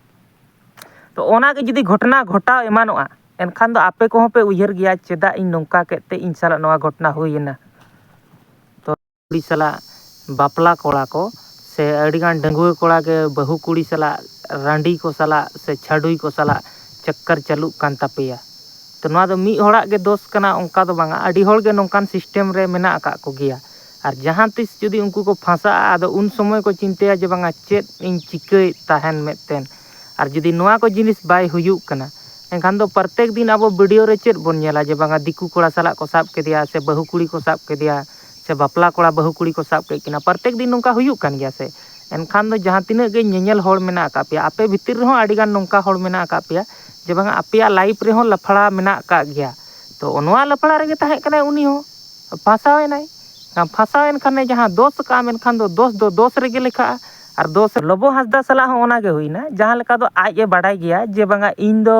ᱛᱚ ᱚᱱᱟᱜᱮ ᱡᱩᱫᱤ ᱜᱷᱚᱴᱚᱱᱟ ᱜᱷᱚᱴᱟᱣ ᱮᱢᱟᱱᱚᱜᱼᱟ, ᱮᱱᱠᱷᱟᱱ ᱫᱚ ᱟᱯᱮ ᱠᱚᱦᱚᱸ ᱯᱮ ᱩᱭᱦᱟᱹᱨ ᱜᱮᱭᱟ ᱪᱮᱫᱟᱜ ᱤᱧ ᱱᱚᱝᱠᱟ ᱠᱮᱫ ᱛᱮ ᱤᱧ ᱥᱟᱞᱟᱜ ᱱᱚᱣᱟ ᱜᱷᱚᱴᱚᱱᱟ ᱦᱩᱭᱮᱱᱟ᱾ ᱛᱚ ᱠᱩᱲᱤ ᱥᱟᱞᱟᱜ ᱵᱟᱯᱞᱟ ᱠᱚᱲᱟ ᱠᱚ ᱥᱮ ᱟᱹᱰᱤᱜᱟᱱ ᱰᱟᱺᱜᱩᱣᱟᱹ ᱠᱚᱲᱟ ᱜᱮ ᱵᱟᱹᱦᱩ ᱠᱩᱲᱤ ᱥᱟᱞᱟᱜ, ᱨᱟᱺᱰᱤ ᱠᱚ ᱥᱟᱞᱟᱜ ᱥᱮ ᱪᱷᱟᱹᱰᱩᱭ ᱠᱚ ᱥᱟᱞᱟᱜ ᱪᱚᱠᱠᱚᱨ ᱪᱟᱹᱞᱩᱜ ᱠᱟᱱ ᱛᱟᱯᱮᱭᱟ᱾ ᱛᱚ ᱱᱚᱣᱟ ᱫᱚ ᱢᱤᱫ ᱦᱚᱲᱟᱜ ᱜᱮ ᱫᱳᱥ ᱠᱟᱱᱟ ᱚᱱᱠᱟ ᱫᱚ ᱵᱟᱝᱟ, ᱟᱹᱰᱤ ᱦᱚᱲ ᱜᱮ ᱱᱚᱝᱠᱟᱱ system ᱨᱮ ᱢᱮᱱᱟᱜ ᱟᱠᱟᱫ ᱠᱚᱜᱮᱭᱟ᱾ ᱟᱨ ᱡᱟᱦᱟᱸ ᱛᱤᱥ ᱡᱩᱫᱤ ᱩᱱᱠᱩ ᱠᱚ ᱯᱷᱟᱸᱥᱟᱜᱼᱟ, ᱟᱫᱚ ᱩᱱ ᱥᱚᱢᱚᱭ ᱠᱚ ᱪᱤᱱᱛᱟᱹᱭᱟ ᱡᱮ ᱵᱟᱝᱟ ᱪᱮᱫ ᱤᱧ ᱪᱤᱠᱟᱹᱭᱮᱫ ᱛᱟᱦᱮᱱ ᱢᱮᱫᱴᱮᱱ᱾ ᱟᱨ ᱡᱩᱫᱤ ᱱᱚᱣᱟ ᱠᱚ ᱡᱤᱱᱤᱥ ᱵᱟᱭ ᱦᱩᱭᱩᱜ ᱠᱟᱱᱟ, ᱮᱱᱠᱷᱟᱱ ᱫᱚ ᱯᱨᱚᱛᱮᱠ ᱫᱤᱱ ᱟᱵᱚ video ᱨᱮ ᱪᱮᱫ ᱵᱚᱱ ᱧᱮᱞᱟ ᱡᱮ ᱵᱟᱝᱟ ᱫᱤᱠᱩ ᱠᱚᱲᱟ ᱥᱟᱞᱟᱜ ᱠᱚ ᱥᱟᱵ ᱠᱮᱫᱮᱭᱟ ᱥᱮ ᱵᱟᱹᱦᱩ ᱠᱩᱲᱤ ᱠᱚ ᱥᱟᱵ ᱠᱮᱫᱮᱭᱟ ᱥᱮ ᱵᱟᱯᱞᱟ ᱠᱚᱲᱟ ᱵᱟᱹᱦᱩ ᱠᱩᱲᱤ ᱠᱚ ᱥᱟᱵ ᱠᱮᱫ ᱠᱤᱱᱟ, ᱯᱨᱚᱛᱮᱠ ᱫᱤᱱ ᱱᱚᱝᱠᱟ ᱦᱩᱭᱩᱜ ᱠᱟᱱ ᱜᱮᱭᱟ ᱥᱮ᱾ ᱮᱱᱠᱷᱟᱱ ᱫᱚ ᱡᱟᱦᱟᱸ ᱛᱤᱱᱟᱹᱜ ᱜᱮ ᱧᱮᱧᱮᱞ ᱦᱚᱲ ᱢᱮᱱᱟᱜ ᱟᱠᱟᱫ ᱯᱮᱭᱟ, ᱟᱯᱮ ᱵᱷᱤᱛᱤᱨ ᱨᱮᱦᱚᱸ ᱟᱹᱰᱤᱜᱟᱱ ᱱᱚᱝᱠᱟ ᱦᱚᱲ ᱢᱮᱱᱟᱜ ᱟᱠᱟᱫ ᱯᱮᱭᱟ ᱡᱮ ᱵᱟᱝᱟ ᱟᱯᱮᱭᱟᱜ life ᱨᱮᱦᱚᱸ ᱞᱟᱯᱷᱲᱟ ᱢᱮᱱᱟᱜ ᱟᱠᱟᱫ ᱜᱮᱭᱟ᱾ ᱛᱚ ᱱᱚᱣᱟ ᱞᱟᱯᱷᱲᱟ ᱨᱮᱜᱮ ᱛᱟᱦᱮᱸ ᱠᱟᱱᱟᱭ ᱩᱱᱤ ᱦᱚᱸ, ᱯᱷᱟᱸᱥᱟᱣ ᱮᱱᱟᱭ᱾ ᱯᱷᱟᱸᱥᱟᱣ ᱮᱱ ᱠᱷᱟᱱᱮ ᱡᱟᱦᱟᱸ ᱫᱳᱥ ᱟᱠᱟᱫᱼᱟ, ᱢᱮᱱᱠᱷᱟᱱ ᱫᱚ ᱫᱳᱥ ᱫᱚ ᱫᱳᱥ ᱨᱮᱜᱮ ᱞᱮᱠᱷᱟᱜᱼᱟ᱾ ᱟᱨ ᱫᱳᱥ ᱞᱚᱵᱚ ᱦᱟᱸᱥᱫᱟ ᱥᱟᱞᱟᱜ ᱦᱚᱸ ᱚᱱᱟ ᱜᱮ ᱦᱩᱭᱱᱟ, ᱡᱟᱦᱟᱸ ᱞᱮᱠᱟ ᱫᱚ ᱟᱡ ᱮ ᱵᱟᱰᱟᱭ ᱜᱮᱭᱟ ᱡᱮ ᱵᱟᱝᱟ ᱤᱧ ᱫᱚ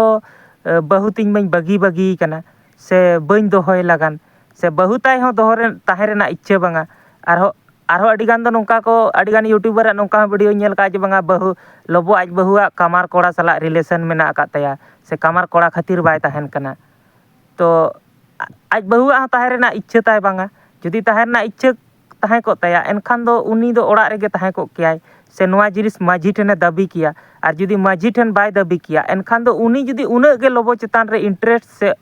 ᱮ, ᱵᱟᱹᱦᱩ ᱛᱤᱧ ᱢᱟᱧ ᱵᱟᱹᱜᱤ ᱵᱟᱹᱜᱤ ᱠᱟᱱᱟ ᱥᱮ ᱵᱟᱹᱧ ᱫᱚᱦᱚᱭ ᱞᱟᱜᱟᱱ ᱥᱮ ᱵᱟᱹᱦᱩ ᱛᱟᱭ ᱦᱚᱸ ᱫᱚᱦᱚ ᱨᱮ ᱛᱟᱦᱮᱸ ᱨᱮᱱᱟᱜ ᱤᱪᱪᱷᱟᱹ ᱵᱟᱝᱟ᱾ ᱟᱨᱦᱚᱸ ᱟᱨᱦᱚᱸ ᱟᱹᱰᱤ ᱜᱟᱱ ᱫᱚ ᱱᱚᱝᱠᱟ ᱠᱚ ᱟᱹᱰᱤ ᱜᱟᱱ YouTuber ᱟᱜ ᱱᱚᱝᱠᱟ ᱦᱚᱸ video ᱧᱮᱞ ᱠᱟᱜᱼᱟ ᱡᱮ ᱵᱟᱝᱟ ᱵᱟᱹᱦᱩ ᱞᱚᱵᱚ ᱟᱡ ᱵᱟᱹᱦᱩᱣᱟᱜ ᱠᱟᱢᱟᱨ ᱠᱚᱲᱟ ᱥᱟᱞᱟᱜ relation ᱢᱮᱱᱟᱜ ᱟᱠᱟᱫ ᱛᱟᱭᱟ ᱥᱮ ᱠᱟᱢᱟᱨ ᱠᱚᱲᱟ ᱠᱷᱟᱹᱛᱤᱨ ᱵᱟᱭ ᱛᱟᱦᱮᱱ ᱠᱟᱱᱟ᱾ ᱛᱚ ᱟ- ᱟᱡ ᱵᱟᱹᱦᱩᱣᱟᱜ ᱦᱚᱸ ᱛᱟᱦᱮᱸ ᱨᱮᱱᱟᱜ ᱤᱪᱪᱷᱟᱹ ᱛᱟᱭ ᱵᱟᱝᱟ᱾ ᱡᱩᱫᱤ ᱛᱟᱦᱮᱸ ᱨᱮᱱᱟᱜ ᱤᱪᱪᱷᱟᱹ ᱛᱟᱦᱮᱸ ᱠᱚᱜ ᱛᱟᱭᱟ, ᱮᱱᱠᱷᱟᱱ ᱫᱚ ᱩᱱᱤ ᱫᱚ ᱚᱲᱟᱜ ᱨᱮᱜᱮ ᱛᱟᱦᱮᱸ ᱠᱚᱜ ᱠᱮᱭᱟᱭ ᱥᱮ ᱱᱚᱣᱟ ᱡᱤᱱᱤᱥ ᱢᱟᱹᱡᱷᱤ ᱴᱷᱮᱱᱮ ᱫᱟᱹᱵᱤ ᱠᱮᱭᱟ᱾ ᱟᱨ ᱡᱩᱫᱤ ᱢᱟᱹᱡᱷᱤ ᱴᱷᱮᱱ ᱵᱟᱭ ᱫᱟᱹᱵᱤ ᱠᱮᱭᱟ, ᱮᱱᱠᱷᱟᱱ ᱫᱚ ᱩᱱᱤ ᱡᱩᱫᱤ ᱩᱱᱟᱹᱜ ᱜᱮ ᱞᱚᱵᱚ ᱪᱮᱛᱟᱱ ᱨᱮ interest ᱥᱮ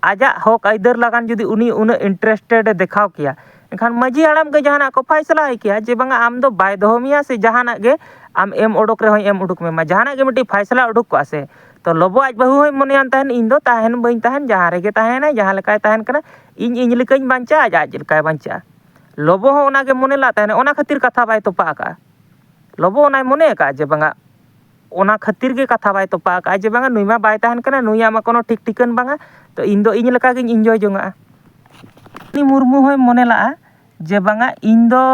ᱟᱡᱟᱜ ᱦᱚᱠ ᱟᱹᱭᱫᱟᱹᱨ ᱞᱟᱜᱟᱱ ᱡᱩᱫᱤ ᱩᱱᱤ ᱩᱱᱟᱹᱜ interested ᱮ ᱫᱮᱠᱷᱟᱣ ᱠᱮᱭᱟ, ᱮᱱᱠᱷᱟᱱ ᱢᱟᱹᱡᱷᱤ ᱦᱟᱲᱟᱢ ᱜᱮ ᱡᱟᱦᱟᱱᱟᱜ ᱠᱚ ᱯᱷᱟᱭᱥᱟᱞᱟ ᱦᱩᱭ ᱠᱮᱭᱟ ᱡᱮ ᱵᱟᱝᱟ ᱟᱢ ᱫᱚ ᱵᱟᱭ ᱫᱚᱦᱚ ᱢᱮᱭᱟ ᱥᱮ ᱡᱟᱦᱟᱱᱟᱜ ᱜᱮ ᱟᱢ ᱮᱢ ᱚᱰᱚᱠ ᱨᱮᱦᱚᱸᱭ ᱮᱢ ᱩᱰᱩᱠ ᱢᱮ, ᱢᱟ ᱡᱟᱦᱟᱱᱟᱜ ᱜᱮ ᱢᱤᱫᱴᱤᱡ ᱯᱷᱟᱭᱥᱟᱞᱟ ᱩᱰᱩᱠ ᱠᱚᱜᱼᱟ ᱥᱮ᱾ ᱛᱚ ᱞᱚᱵᱚ ᱟᱡ ᱵᱟᱹᱦᱩ ᱦᱚᱸᱭ ᱢᱚᱱᱮᱭᱟᱱ ᱛᱟᱦᱮᱱ ᱤᱧ ᱫᱚ ᱛᱟᱦᱮᱱ ᱵᱟᱹᱧ ᱛᱟᱦᱮᱱ, ᱡᱟᱦᱟᱸ ᱞᱮᱠᱟᱭ ᱛᱟᱦᱮᱱ ᱠᱟᱱᱟ, ᱤᱧ ᱤᱧ ᱞᱮᱠᱟᱧ ᱵᱟᱧᱪᱟᱜᱼᱟ, ᱟᱡ ᱟᱡ ᱞᱮᱠᱟᱭ ᱵᱟᱧᱪᱟᱜᱼᱟ᱾ ᱞᱚᱵᱚ ᱦᱚᱸ ᱚᱱᱟᱜᱮ ᱢᱚᱱᱮ ᱞᱟᱜ ᱛᱟᱦᱮᱱᱟ, ᱚᱱᱟ ᱠᱷᱟᱹᱛᱤᱨ ᱠᱟᱛᱷᱟ ᱵᱟᱭ ᱛᱚᱯᱟᱜ ᱟᱠᱟᱫᱼᱟ᱾ ᱞᱚᱵᱚ ᱚᱱᱟᱭ ᱢᱚᱱᱮ ᱟᱠᱟᱫᱼᱟ ᱡᱮ ᱵᱟᱝᱟ ᱚᱱᱟ ᱠᱷᱟᱹᱛᱤᱨ ᱜᱮ ᱠᱟᱛᱷᱟ ᱵᱟᱭ ᱛᱚᱯᱟ ᱟᱠᱟᱫᱼᱟ ᱡᱮ ᱵᱟᱝᱟ ᱱᱩᱭ ᱢᱟ ᱵᱟᱭ ᱛᱟᱦᱮᱱ ᱠᱟᱱᱟ, ᱱᱩᱭᱟᱜ ᱢᱟ ᱠᱳᱱᱳ ᱴᱷᱤᱠ ᱴᱷᱤᱠᱟᱹᱱ ᱵᱟᱝᱟ, ᱛᱚ ᱤᱧ ᱫᱚ ᱤᱧ ᱞᱮᱠᱟ ᱜᱤᱧ ᱤᱱᱡᱚᱭ ᱡᱚᱝᱟᱜᱼᱟ᱾ ᱩᱱᱤ ᱢᱩᱨᱢᱩ ᱦᱚᱸᱭ ᱢᱚᱱᱮ ᱞᱟᱜᱼᱟ ᱡᱮ ᱵᱟᱝᱟ ᱤᱧ ᱫᱚ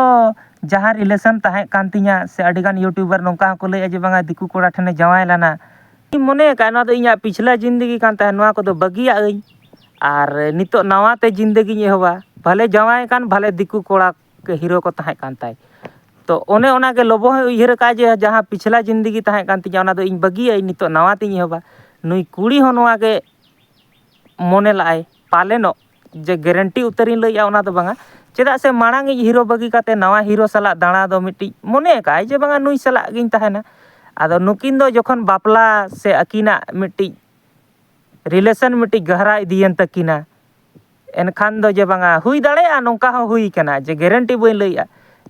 ᱡᱟᱦᱟᱸ ᱨᱤᱞᱮᱥᱚᱱ ᱛᱟᱦᱮᱸ ᱠᱟᱱ ᱛᱤᱧᱟ, ᱥᱮ ᱟᱹᱰᱤᱜᱟᱱ ᱤᱭᱩᱴᱩᱵᱟᱨ ᱱᱚᱝᱠᱟ ᱦᱚᱸᱠᱚ ᱞᱟᱹᱭᱮᱫᱼᱟ ᱡᱮ ᱵᱟᱝᱟ ᱫᱤᱠᱩ ᱠᱚᱲᱟ ᱴᱷᱮᱱᱮ ᱡᱟᱶᱟᱭ ᱞᱮᱱᱟ, ᱤᱧ ᱢᱚᱱᱮ ᱟᱠᱟᱫᱼᱟ ᱱᱚᱣᱟ ᱫᱚ ᱤᱧᱟᱹᱜ ᱯᱤᱪᱷᱞᱟ ᱡᱤᱱᱫᱮᱜᱤ ᱠᱟᱱ ᱛᱟᱦᱮᱸᱫ, ᱱᱚᱣᱟ ᱠᱚᱫᱚ ᱵᱟᱹᱜᱤᱭᱟᱜ ᱟᱹᱧ ᱟᱨ ᱱᱤᱛᱚᱜ ᱱᱟᱣᱟ ᱛᱮ ᱡᱤᱱᱫᱮᱜᱤᱧ ᱮᱦᱚᱵᱟ, ᱵᱷᱟᱞᱮ ᱡᱟᱶᱟᱭ ᱠᱟᱱ, ᱵᱷᱟᱞᱮ ᱫᱤᱠᱩ ᱠᱚᱲᱟ ᱦᱤᱨᱳ ᱠᱚ ᱛᱟᱦᱮᱸ ᱠᱟᱱ ᱛᱟᱭ᱾ ᱛᱚ ᱚᱱᱮ ᱚᱱᱟᱜᱮ ᱞᱚᱵᱚ ᱦᱚᱸᱭ ᱩᱭᱦᱟᱹᱨ ᱟᱠᱟᱫᱼᱟ ᱡᱮ ᱡᱟᱦᱟᱸ ᱯᱤᱪᱷᱞᱟ ᱡᱤᱱᱫᱮᱜᱤ ᱛᱟᱦᱮᱸ ᱠᱟᱱ ᱛᱤᱧᱟ, ᱚᱱᱟ ᱫᱚ ᱤᱧ ᱵᱟᱹᱜᱤᱭᱟᱹᱧ, ᱱᱤᱛᱚᱜ ᱱᱟᱣᱟ ᱛᱤᱧ ᱮᱦᱚᱵᱟ᱾ ᱱᱩᱭ ᱠᱩᱲᱤ ᱦᱚᱸ ᱱᱚᱣᱟ ᱜᱮ ᱢᱚᱱᱮ ᱞᱟᱜᱼᱟᱭ ᱯᱟᱞᱮᱱᱚᱜ, ᱡᱮ ᱜᱮᱨᱮᱱᱴᱤ ᱩᱛᱟᱹᱨᱤᱧ ᱞᱟᱹᱭᱮᱜᱼᱟ ᱚᱱᱟ ᱫᱚ ᱵᱟᱝᱟ, ᱪᱮᱫᱟᱜ ᱥᱮ ᱢᱟᱲᱟᱝ ᱤᱡ ᱦᱤᱨᱳ ᱵᱟᱹᱜᱤ ᱠᱟᱛᱮ ᱱᱟᱣᱟ ᱦᱤᱨᱳ ᱥᱟᱞᱟᱜ ᱫᱟᱬᱟ ᱫᱚ ᱢᱤᱫᱴᱤᱡ ᱢᱚᱱᱮ ᱟᱠᱟᱫᱼᱟᱭ ᱡᱮ ᱵᱟᱝᱟ ᱱᱩᱭ ᱥᱟᱞᱟᱜ ᱜᱤᱧ ᱛᱟᱦᱮᱱᱟ᱾ ᱟᱫᱚ ᱱᱩᱠᱤᱱ ᱫᱚ ᱡᱚᱠᱷᱚᱱ ᱵᱟᱯᱞᱟ ᱥᱮ ᱟᱹᱠᱤᱱᱟᱜ ᱢᱤᱫᱴᱤᱡ ᱨᱤᱞᱮᱥᱚᱱ ᱢᱤᱫᱴᱤᱡ ᱜᱟᱦᱨᱟ ᱤᱫᱤᱭᱮᱱ ᱛᱟᱹᱠᱤᱱᱟ, ᱮᱱᱠᱷᱟᱱ ᱫᱚ ᱡᱮ ᱵᱟᱝᱟ ᱦᱩᱭ ᱫᱟᱲᱮᱭᱟᱜᱼᱟ, ᱱᱚᱝᱠᱟ ᱦᱚᱸ ᱦᱩᱭ ᱠᱟᱱᱟ ᱡᱮ ᱜᱮᱨᱮᱱᱴᱤ ᱵᱟᱹᱧ ᱞᱟᱹᱭᱮᱜᱼᱟ᱾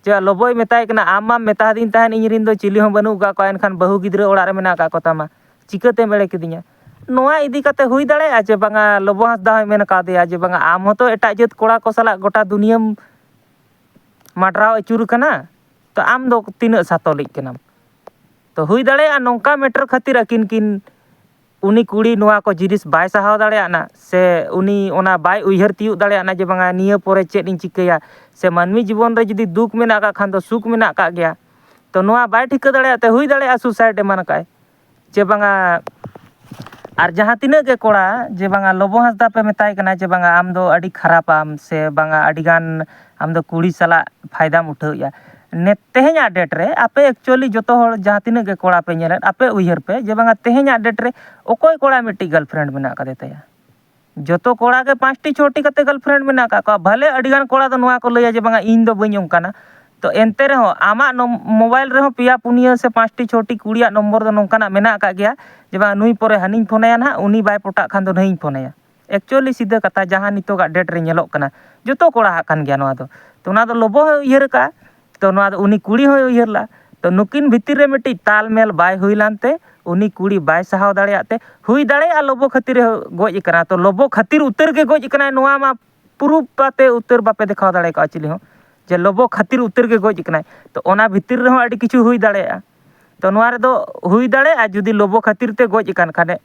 ᱡᱮ ᱞᱚᱵᱚᱭ ᱢᱮᱛᱟᱭ ᱠᱟᱱᱟ, "ᱟᱢ ᱢᱟᱢ ᱢᱮᱛᱟᱫᱤᱧ ᱛᱟᱦᱮᱱ ᱤᱧ ᱨᱮᱱ ᱫᱚ ᱪᱤᱞᱤ ᱦᱚᱸ ᱵᱟᱹᱱᱩᱜ ᱟᱠᱟᱫ ᱠᱚᱣᱟ, ᱮᱱᱠᱷᱟᱱ ᱵᱟᱹᱦᱩ ᱜᱤᱫᱽᱨᱟᱹ ᱚᱲᱟᱜ ᱨᱮ ᱢᱮᱱᱟᱜ ᱟᱠᱟᱫ ᱠᱚ ᱛᱟᱢᱟ, ᱪᱤᱠᱟᱹᱛᱮᱢ ᱮᱲᱮ ᱠᱤᱫᱤᱧᱟ?" ᱱᱚᱣᱟ ᱤᱫᱤ ᱠᱟᱛᱮ ᱦᱩᱭ ᱫᱟᱲᱮᱭᱟᱜᱼᱟ ᱡᱮ ᱵᱟᱝᱟ ᱞᱚᱵᱚ ᱦᱟᱸᱥᱫᱟ ᱦᱚᱸᱭ ᱢᱮᱱ ᱠᱟᱣᱫᱮᱭᱟ ᱡᱮ ᱵᱟᱝᱟ ᱟᱢ ᱦᱚᱸᱛᱚ ᱮᱴᱟᱜ ᱡᱟᱹᱛ ᱠᱚᱲᱟ ᱠᱚ ᱥᱟᱞᱟᱜ ᱜᱚᱴᱟ ᱫᱩᱱᱤᱭᱟᱹᱢ ᱢᱟᱰᱨᱟᱣ ᱟᱹᱪᱩᱨ ᱠᱟᱱᱟ, ᱛᱚ ᱟᱢ ᱫᱚ ᱛᱤᱱᱟᱹᱜ ᱥᱟᱛᱚᱞᱤᱡ ᱠᱟᱱᱟᱢ? ᱛᱚ ᱦᱩᱭ ᱫᱟᱲᱮᱭᱟᱜᱼᱟ ᱱᱚᱝᱠᱟ ᱢᱮᱴᱟᱨ ᱠᱷᱟᱹᱛᱤᱨ ᱟᱹᱠᱤᱱ ᱠᱤᱱ, ᱩᱱᱤ ᱠᱩᱲᱤ ᱱᱚᱣᱟ ᱠᱚ ᱡᱤᱱᱤᱥ ᱵᱟᱭ ᱥᱟᱦᱟᱣ ᱫᱟᱲᱮᱭᱟᱜᱼᱟ, ᱥᱮ ᱩᱱᱤ ᱚᱱᱟ ᱵᱟᱭ ᱩᱭᱦᱟᱹᱨ ᱛᱤᱭᱳᱜ ᱫᱟᱲᱮᱭᱟᱜᱼᱟ ᱡᱮ ᱵᱟᱝᱟ ᱱᱤᱭᱟᱹ ᱯᱚᱨᱮ ᱪᱮᱫ ᱤᱧ ᱪᱤᱠᱟᱹᱭᱟ, ᱥᱮ ᱢᱟᱹᱱᱢᱤ ᱡᱤᱵᱚᱱ ᱨᱮ ᱡᱩᱫᱤ ᱫᱩᱠ ᱢᱮᱱᱟᱜ ᱟᱠᱟᱫ ᱠᱷᱟᱱ ᱫᱚ ᱥᱩᱠ ᱢᱮᱱᱟᱜ ᱟᱠᱟᱫ ᱜᱮᱭᱟ᱾ ᱛᱚ ᱱᱚᱣᱟ ᱵᱟᱭ ᱴᱷᱤᱠᱟᱹ ᱫᱟᱲᱮᱭᱟᱜ ᱛᱮ ᱦᱩᱭ ᱫᱟᱲᱮᱭᱟᱜᱼᱟ ᱥᱩᱥᱟᱭᱤᱰ ᱮᱢᱟᱱ ᱟᱠᱟᱫᱼᱟᱭ᱾ ᱡᱮ ᱵᱟᱝᱟ, ᱟᱨ ᱡᱟᱦᱟᱸ ᱛᱤᱱᱟᱹᱜ ᱜᱮ ᱠᱚᱲᱟ ᱡᱮ ᱵᱟᱝᱟ ᱞᱚᱵᱚ ᱦᱟᱸᱥᱫᱟ ᱯᱮ ᱢᱮᱛᱟᱭ ᱠᱟᱱᱟ ᱡᱮ ᱵᱟᱝᱟ ᱟᱢ ᱫᱚ ᱟᱹᱰᱤ ᱠᱷᱟᱨᱟᱯᱟᱢ, ᱥᱮ ᱵᱟᱝᱟ ᱟᱹᱰᱤᱜᱟᱱ ᱟᱢ ᱫᱚ ᱠᱩᱲᱤ ᱥᱟᱞᱟᱜ ᱯᱷᱟᱭᱫᱟᱢ ᱩᱴᱷᱟᱹᱣᱮᱫᱼᱟ᱾ ᱱᱮ-, ᱛᱮᱦᱮᱧᱟᱜ ᱰᱮᱴ ᱨᱮ ᱟᱯᱮ ᱮᱠᱪᱩᱭᱮᱞᱤ ᱡᱚᱛᱚ ᱦᱚᱲ ᱡᱟᱦᱟᱸ ᱛᱤᱱᱟᱹᱜ ᱜᱮ ᱠᱚᱲᱟ ᱯᱮ ᱧᱮᱞᱮᱫ, ᱟᱯᱮ ᱩᱭᱦᱟᱹᱨ ᱯᱮ ᱡᱮ ᱵᱟᱝᱟ ᱛᱮᱦᱮᱧᱟᱜ ᱰᱮᱴ ᱨᱮ ᱚᱠᱚᱭ ᱠᱚᱲᱟ ᱢᱤᱫᱴᱤᱡ ᱜᱟᱨᱞᱯᱷᱨᱮᱱᱰ ᱢᱮᱱᱟᱜ ᱟᱠᱟᱫᱮ ᱛᱟᱭᱟ? ᱡᱚᱛᱚ ᱠᱚᱲᱟ ᱜᱮ ᱯᱟᱸᱪᱴᱤ ᱪᱷᱚᱴᱤ ᱠᱟᱛᱮ ᱜᱟᱨᱞᱯᱷᱨᱮᱱᱰ ᱢᱮᱱᱟᱜ ᱟᱠᱟᱫ ᱠᱚᱣᱟ᱾ ᱵᱷᱟᱞᱮ ᱟᱹᱰᱤᱜᱟᱱ ᱠᱚᱲᱟ ᱫᱚ ᱱᱚᱣᱟ ᱠᱚ ᱞᱟᱹᱭᱟ ᱡᱮ ᱵᱟᱝᱟ ᱤᱧ ᱫᱚ ᱵᱟᱹᱧ ᱚᱱᱠᱟᱱᱟ᱾ ᱛᱚ ᱮᱱᱛᱮ ᱨᱮᱦᱚᱸ ᱟᱢᱟᱜ ᱱᱚᱢ-, ᱢᱳᱵᱟᱭᱤᱞ ᱨᱮᱦᱚᱸ ᱯᱮᱭᱟ ᱯᱩᱱᱭᱟᱹ ᱥᱮ ᱯᱟᱸᱪᱴᱤ ᱪᱷᱚᱴᱤ ᱠᱩᱲᱤᱭᱟᱜ ᱱᱚᱢᱵᱚᱨ ᱫᱚ ᱱᱚᱝᱠᱟᱱᱟᱜ ᱢᱮᱱᱟᱜ ᱟᱠᱟᱫ ᱜᱮᱭᱟ ᱡᱮ ᱵᱟᱝᱟ ᱱᱩᱭ ᱯᱚᱨᱮ ᱦᱟᱹᱱᱤᱧ ᱯᱷᱳᱱᱟᱭᱟ ᱱᱟᱦᱟᱜ, ᱩᱱᱤ ᱵᱟᱭ ᱯᱚᱴᱟᱜ ᱠᱷᱟᱱ ᱫᱚ ᱱᱟᱹᱭᱤᱧ ᱯᱷᱳᱱᱟᱭᱟ᱾ ᱮᱠᱪᱩᱭᱮᱞᱤ ᱥᱤᱫᱷᱟᱹ ᱠᱟᱛᱷᱟ ᱡᱟᱦᱟᱸ ᱱᱤᱛᱚᱜᱟᱜ ᱰᱮᱴ ᱨᱮ ᱧᱮᱞᱚᱜ ᱠᱟᱱᱟ, ᱡᱚᱛᱚ ᱠᱚᱲᱟ ᱦᱟᱜ ᱠᱟᱱ ᱜᱮᱭᱟ ᱱᱚᱣᱟ ᱫᱚ᱾ ᱛᱚ ᱚᱱᱟ ᱫᱚ ᱞᱚᱵᱚ ᱦᱚᱸᱭ ᱩᱭᱦᱟᱹᱨ ᱟᱠᱟᱫᱼᱟ, ᱛᱚ ᱱᱚᱣᱟ ᱫᱚ ᱩᱱᱤ ᱠᱩᱲᱤ ᱦᱚᱸᱭ ᱩᱭᱦᱟᱹᱨ ᱞᱮᱫᱼᱟ᱾ ᱛᱚ ᱱᱩᱠᱤᱱ ᱵᱷᱤᱛᱤᱨ ᱨᱮ ᱢᱤᱫᱴᱤᱡ ᱛᱟᱞᱢᱮᱞ ᱵᱟᱭ ᱦᱩᱭ ᱞᱮᱱᱛᱮ ᱩᱱᱤ ᱠᱩᱲᱤ ᱵᱟᱭ ᱥᱟᱦᱟᱣ ᱫᱟᱲᱮᱭᱟᱜ ᱛᱮ ᱦᱩᱭ ᱫᱟᱲᱮᱭᱟᱜᱼᱟ ᱞᱚᱵᱚ ᱠᱷᱟᱹᱛᱤᱨ ᱮ ᱜᱚᱡ ᱟᱠᱟᱱᱟ᱾ ᱛᱚ ᱞᱚᱵᱚ ᱠᱷᱟᱹᱛᱤᱨ ᱩᱛᱟᱹᱨ ᱜᱮ ᱜᱚᱡ ᱟᱠᱟᱱᱟᱭ, ᱱᱚᱣᱟ ᱢᱟ ᱯᱩᱨᱩᱯ ᱟᱛᱮ ᱩᱛᱟᱹᱨ ᱵᱟᱯᱮ ᱫᱮᱠᱷᱟᱣ ᱫᱟᱲᱮ ᱠᱟᱜᱼᱟ ᱪᱤᱞᱤ ᱦᱚᱸ, ᱡᱮ ᱞᱚᱵᱚ ᱠᱷᱟᱹᱛᱤᱨ ᱩᱛᱟᱹᱨ ᱜᱮ ᱜᱚᱡ ᱟᱠᱟᱱᱟᱭ᱾ ᱛᱚ ᱚᱱᱟ ᱵᱷᱤᱛᱤᱨ ᱨᱮᱦᱚᱸ ᱟᱹᱰᱤ ᱠᱤᱪᱷᱩ ᱦᱩᱭ ᱫᱟᱲᱮᱭᱟᱜᱼᱟ᱾ ᱛᱚ ᱱᱚᱣᱟ ᱨᱮᱫᱚ ᱦᱩᱭ ᱫᱟᱲᱮᱭᱟᱜᱼᱟ, ᱡᱩᱫᱤ ᱞᱚᱵᱚ ᱠᱷᱟᱹᱛᱤᱨ ᱛᱮ ᱜᱚᱡ ᱟᱠᱟᱱ ᱠᱷᱟᱱᱮ,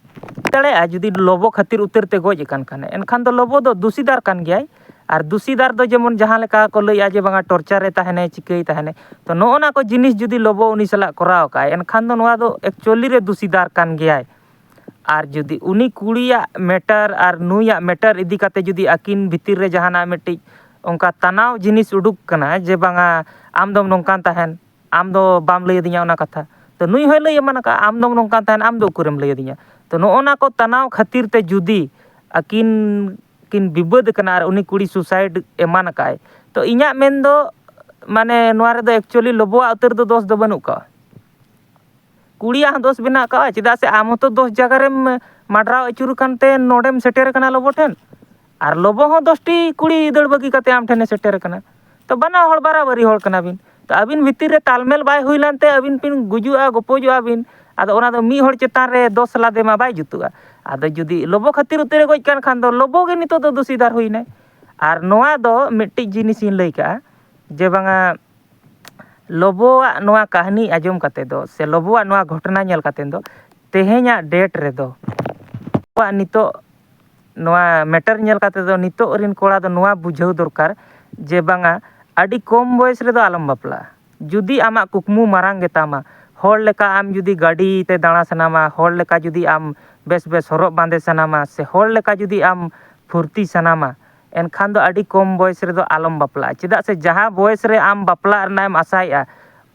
ᱫᱟᱲᱮᱭᱟᱜᱼᱟ, ᱡᱩᱫᱤ ᱞᱚᱵᱚ ᱠᱷᱟᱹᱛᱤᱨ ᱩᱛᱟᱹᱨ ᱛᱮ ᱜᱚᱡ ᱟᱠᱟᱱ ᱠᱷᱟᱱᱮ, ᱮᱱᱠᱷᱟᱱ ᱫᱚ ᱞᱚᱵᱚ ᱫᱚ ᱫᱩᱥᱤᱫᱟᱨ ᱠᱟᱱ ᱜᱮᱭᱟᱭ᱾ ᱟᱨ ᱫᱩᱥᱤᱫᱟᱨ ᱫᱚ ᱡᱮᱢᱚᱱ ᱡᱟᱦᱟᱸ ᱞᱮᱠᱟ ᱠᱚ ᱞᱟᱹᱭᱟ ᱡᱮ ᱵᱟᱝᱟ ᱴᱚᱨᱪᱟᱨᱮ ᱛᱟᱦᱮᱱᱟᱭ, ᱪᱤᱠᱟᱹᱭ ᱛᱟᱦᱮᱱᱟᱭ, ᱛᱚ ᱱᱚᱜᱼᱚ ᱱᱟ ᱠᱚ ᱡᱤᱱᱤᱥ ᱡᱩᱫᱤ ᱞᱚᱵᱚ ᱩᱱᱤ ᱥᱟᱞᱟᱜ ᱠᱚᱨᱟᱣ ᱠᱟᱜᱼᱟᱭ, ᱮᱱᱠᱷᱟᱱ ᱫᱚ ᱱᱚᱣᱟ ᱫᱚ ᱮᱠᱪᱩᱭᱮᱞᱤ ᱨᱮ ᱫᱩᱥᱤᱫᱟᱨ ᱠᱟᱱ ᱜᱮᱭᱟᱭ᱾ ᱟᱨ ᱡᱩᱫᱤ ᱩᱱᱤ ᱠᱩᱲᱤᱭᱟᱜ ᱢᱮᱴᱟᱨ ᱟᱨ ᱱᱩᱭᱟᱜ ᱢᱮᱴᱟᱨ ᱤᱫᱤ ᱠᱟᱛᱮ ᱡᱩᱫᱤ ᱟᱹᱠᱤᱱ ᱵᱷᱤᱛᱤᱨ ᱨᱮ ᱡᱟᱦᱟᱱᱟᱜ ᱢᱤᱫᱴᱤᱡ ᱚᱱᱠᱟ ᱛᱟᱱᱟᱣ ᱡᱤᱱᱤᱥ ᱩᱰᱩᱠ ᱠᱟᱱᱟ ᱡᱮ ᱵᱟᱝᱟ ᱟᱢ ᱫᱚᱢ ᱱᱚᱝᱠᱟᱱ ᱛᱟᱦᱮᱱ, ᱟᱢ ᱫᱚ ᱵᱟᱢ ᱞᱟᱹᱭ ᱟᱹᱫᱤᱧᱟ ᱚᱱᱟ ᱠᱟᱛᱷᱟ, ᱛᱚ ᱱᱩᱭ ᱦᱚᱸᱭ ᱞᱟᱹᱭ ᱮᱢᱟᱱ ᱟᱠᱟᱫᱼᱟ ᱟᱢ ᱫᱚᱢ ᱱᱚᱝᱠᱟᱱ ᱛᱟᱦᱮᱱ, ᱟᱢ ᱫᱚ ᱩᱠᱩᱨᱮᱢ ᱞᱟᱹᱭ ᱟᱹᱫᱤᱧᱟ? ᱛᱚ ᱱᱚᱜᱼᱚ ᱱᱟ ᱠᱚ ᱛᱟᱱᱟᱣ ᱠᱷᱟᱹᱛᱤᱨ ᱛᱮ ᱡᱩᱫᱤ ᱟᱹᱠᱤᱱ ᱠᱤᱱ ᱵᱤᱵᱟᱹᱫ ᱟᱠᱟᱱᱟ ᱟᱨ ᱩᱱᱤ ᱠᱩᱲᱤ ᱥᱩᱥᱟᱭᱤᱰ ᱮᱢᱟᱱ ᱟᱠᱟᱫᱼᱟᱭ, ᱛᱚ ᱤᱧᱟᱹᱜ ᱢᱮᱱ ᱫᱚ ᱢᱟᱱᱮ ᱱᱚᱣᱟ ᱨᱮᱫᱚ ᱮᱠᱪᱩᱭᱮᱞᱤ ᱞᱚᱵᱚᱣᱟᱜ ᱩᱛᱟᱹᱨ ᱫᱚ ᱫᱚᱥ ᱫᱚ ᱵᱟᱹᱱᱩᱜ ᱠᱟᱜᱼᱟ᱾ ᱠᱩᱲᱤᱭᱟᱜ ᱦᱚᱸ ᱫᱚᱥ ᱢᱮᱱᱟᱜ ᱟᱠᱟᱫᱼᱟ, ᱪᱮᱫᱟᱜ ᱥᱮ ᱟᱢ ᱦᱚᱸᱛᱚ ᱫᱚᱥ ᱡᱟᱭᱜᱟ ᱨᱮᱢ ᱢᱟᱰᱨᱟᱣ ᱟᱹᱪᱩᱨ ᱟᱠᱟᱱ ᱛᱮ ᱱᱚᱰᱮᱢ ᱥᱮᱴᱮᱨ ᱟᱠᱟᱱᱟ ᱞᱚᱵᱚ ᱴᱷᱮᱱ, ᱟᱨ ᱞᱚᱵᱚ ᱦᱚᱸ ᱫᱚᱥᱴᱤ ᱠᱩᱲᱤ ᱫᱟᱹᱲ ᱵᱟᱹᱜᱤ ᱠᱟᱛᱮ ᱟᱢ ᱴᱷᱮᱱᱮ ᱥᱮᱴᱮᱨ ᱟᱠᱟᱱᱟ᱾ ᱛᱚ ᱵᱟᱱᱟ ᱦᱚᱲ ᱵᱟᱨᱟᱵᱟᱹᱨᱤ ᱦᱚᱲ ᱠᱟᱱᱟ ᱵᱤᱱ, ᱛᱚ ᱟᱹᱵᱤᱱ ᱵᱷᱤᱛᱤᱨ ᱨᱮ ᱛᱟᱞᱢᱮᱞ ᱵᱟᱭ ᱦᱩᱭ ᱞᱮᱱᱛᱮ ᱟᱹᱵᱤᱱ ᱵᱤᱱ ᱜᱩᱡᱩᱜᱼᱟ, ᱜᱚᱯᱚᱡᱚᱜᱼᱟ ᱵᱤᱱ᱾ ᱟᱫᱚ ᱚᱱᱟ ᱫᱚ ᱢᱤᱫ ᱦᱚᱲ ᱪᱮᱛᱟᱱ ᱨᱮ ᱫᱚᱥ ᱞᱟᱫᱮ ᱢᱟ ᱵᱟᱭ ᱡᱩᱛᱩᱜᱼᱟ᱾ ᱟᱫᱚ ᱡᱩᱫᱤ ᱞᱚᱵᱚ ᱠᱷᱟᱹᱛᱤᱨ ᱩᱛᱟᱹᱨᱮ ᱜᱚᱡ ᱠᱟᱱ ᱠᱷᱟᱱ ᱫᱚ ᱞᱚᱵᱚ ᱜᱮ ᱱᱤᱛᱚᱜ ᱫᱚ ᱫᱩᱥᱤᱫᱟᱨ ᱦᱩᱭᱱᱟᱭ᱾ ᱟᱨ ᱱᱚᱣᱟ ᱫᱚ ᱢᱤᱫᱴᱤᱡ ᱡᱤᱱᱤᱥ ᱤᱧ ᱞᱟᱹᱭ ᱠᱟᱜᱼᱟ ᱡᱮ ᱵᱟᱝᱟ ᱞᱚᱵᱚᱣᱟᱜ ᱱᱚᱣᱟ ᱠᱟᱹᱦᱱᱤ ᱟᱸᱡᱚᱢ ᱠᱟᱛᱮ ᱫᱚ ᱥᱮ ᱞᱚᱵᱚᱣᱟᱜ ᱱᱚᱣᱟ ᱜᱷᱚᱴᱚᱱᱟ ᱧᱮᱞ ᱠᱟᱛᱮ ᱫᱚ ᱛᱮᱦᱮᱧᱟᱜ ᱰᱮᱴ ᱨᱮᱫᱚ ᱟᱵᱚᱣᱟᱜ ᱱᱤᱛᱚᱜ ᱱᱚᱣᱟ ᱢᱮᱴᱟᱨ ᱧᱮᱞ ᱠᱟᱛᱮ ᱫᱚ ᱱᱤᱛᱚᱜ ᱨᱤᱱ ᱠᱚᱲᱟ ᱫᱚ ᱱᱚᱣᱟ ᱵᱩᱡᱷᱟᱹᱣ ᱫᱚᱨᱠᱟᱨ ᱡᱮ ᱵᱟᱝᱟ ᱟᱹᱰᱤ ᱠᱚᱢ ᱵᱚᱭᱮᱥ ᱨᱮᱫᱚ ᱟᱞᱚᱢ ᱵᱟᱯᱞᱟᱜᱼᱟ᱾ ᱡᱩᱫᱤ ᱟᱢᱟᱜ ᱠᱩᱠᱢᱩ ᱢᱟᱨᱟᱝ ᱜᱮᱛᱟᱢᱟ, ᱦᱚᱲ ᱞᱮᱠᱟ ᱟᱢ ᱡᱩᱫᱤ ᱜᱟᱹᱰᱤ ᱛᱮ ᱫᱟᱬᱟ ᱥᱟᱱᱟᱢᱟ, ᱦᱚᱲ ᱞᱮᱠᱟ ᱡᱩᱫᱤ ᱟᱢ ᱵᱮᱥ ᱵᱮᱥ ᱦᱚᱨᱚᱜ ᱵᱟᱸᱫᱮ ᱥᱟᱱᱟᱢᱟ ᱥᱮ ᱦᱚᱲ ᱞᱮᱠᱟ ᱡᱩᱫᱤ ᱟᱢ ᱯᱷᱩᱨᱛᱤ ᱥᱟᱱᱟᱢᱟ, ᱮᱱᱠᱷᱟᱱ ᱫᱚ ᱟᱹᱰᱤ ᱠᱚᱢ ᱵᱚᱭᱮᱥ ᱨᱮᱫᱚ ᱟᱞᱚᱢ ᱵᱟᱯᱞᱟᱜᱼᱟ᱾ ᱪᱮᱫᱟᱜ ᱥᱮ ᱡᱟᱦᱟᱸ ᱵᱚᱭᱮᱥ ᱨᱮ ᱟᱢ ᱵᱟᱯᱞᱟᱜ ᱨᱮᱱᱟᱜ ᱮᱢ ᱟᱥᱟᱭᱮᱫᱼᱟ,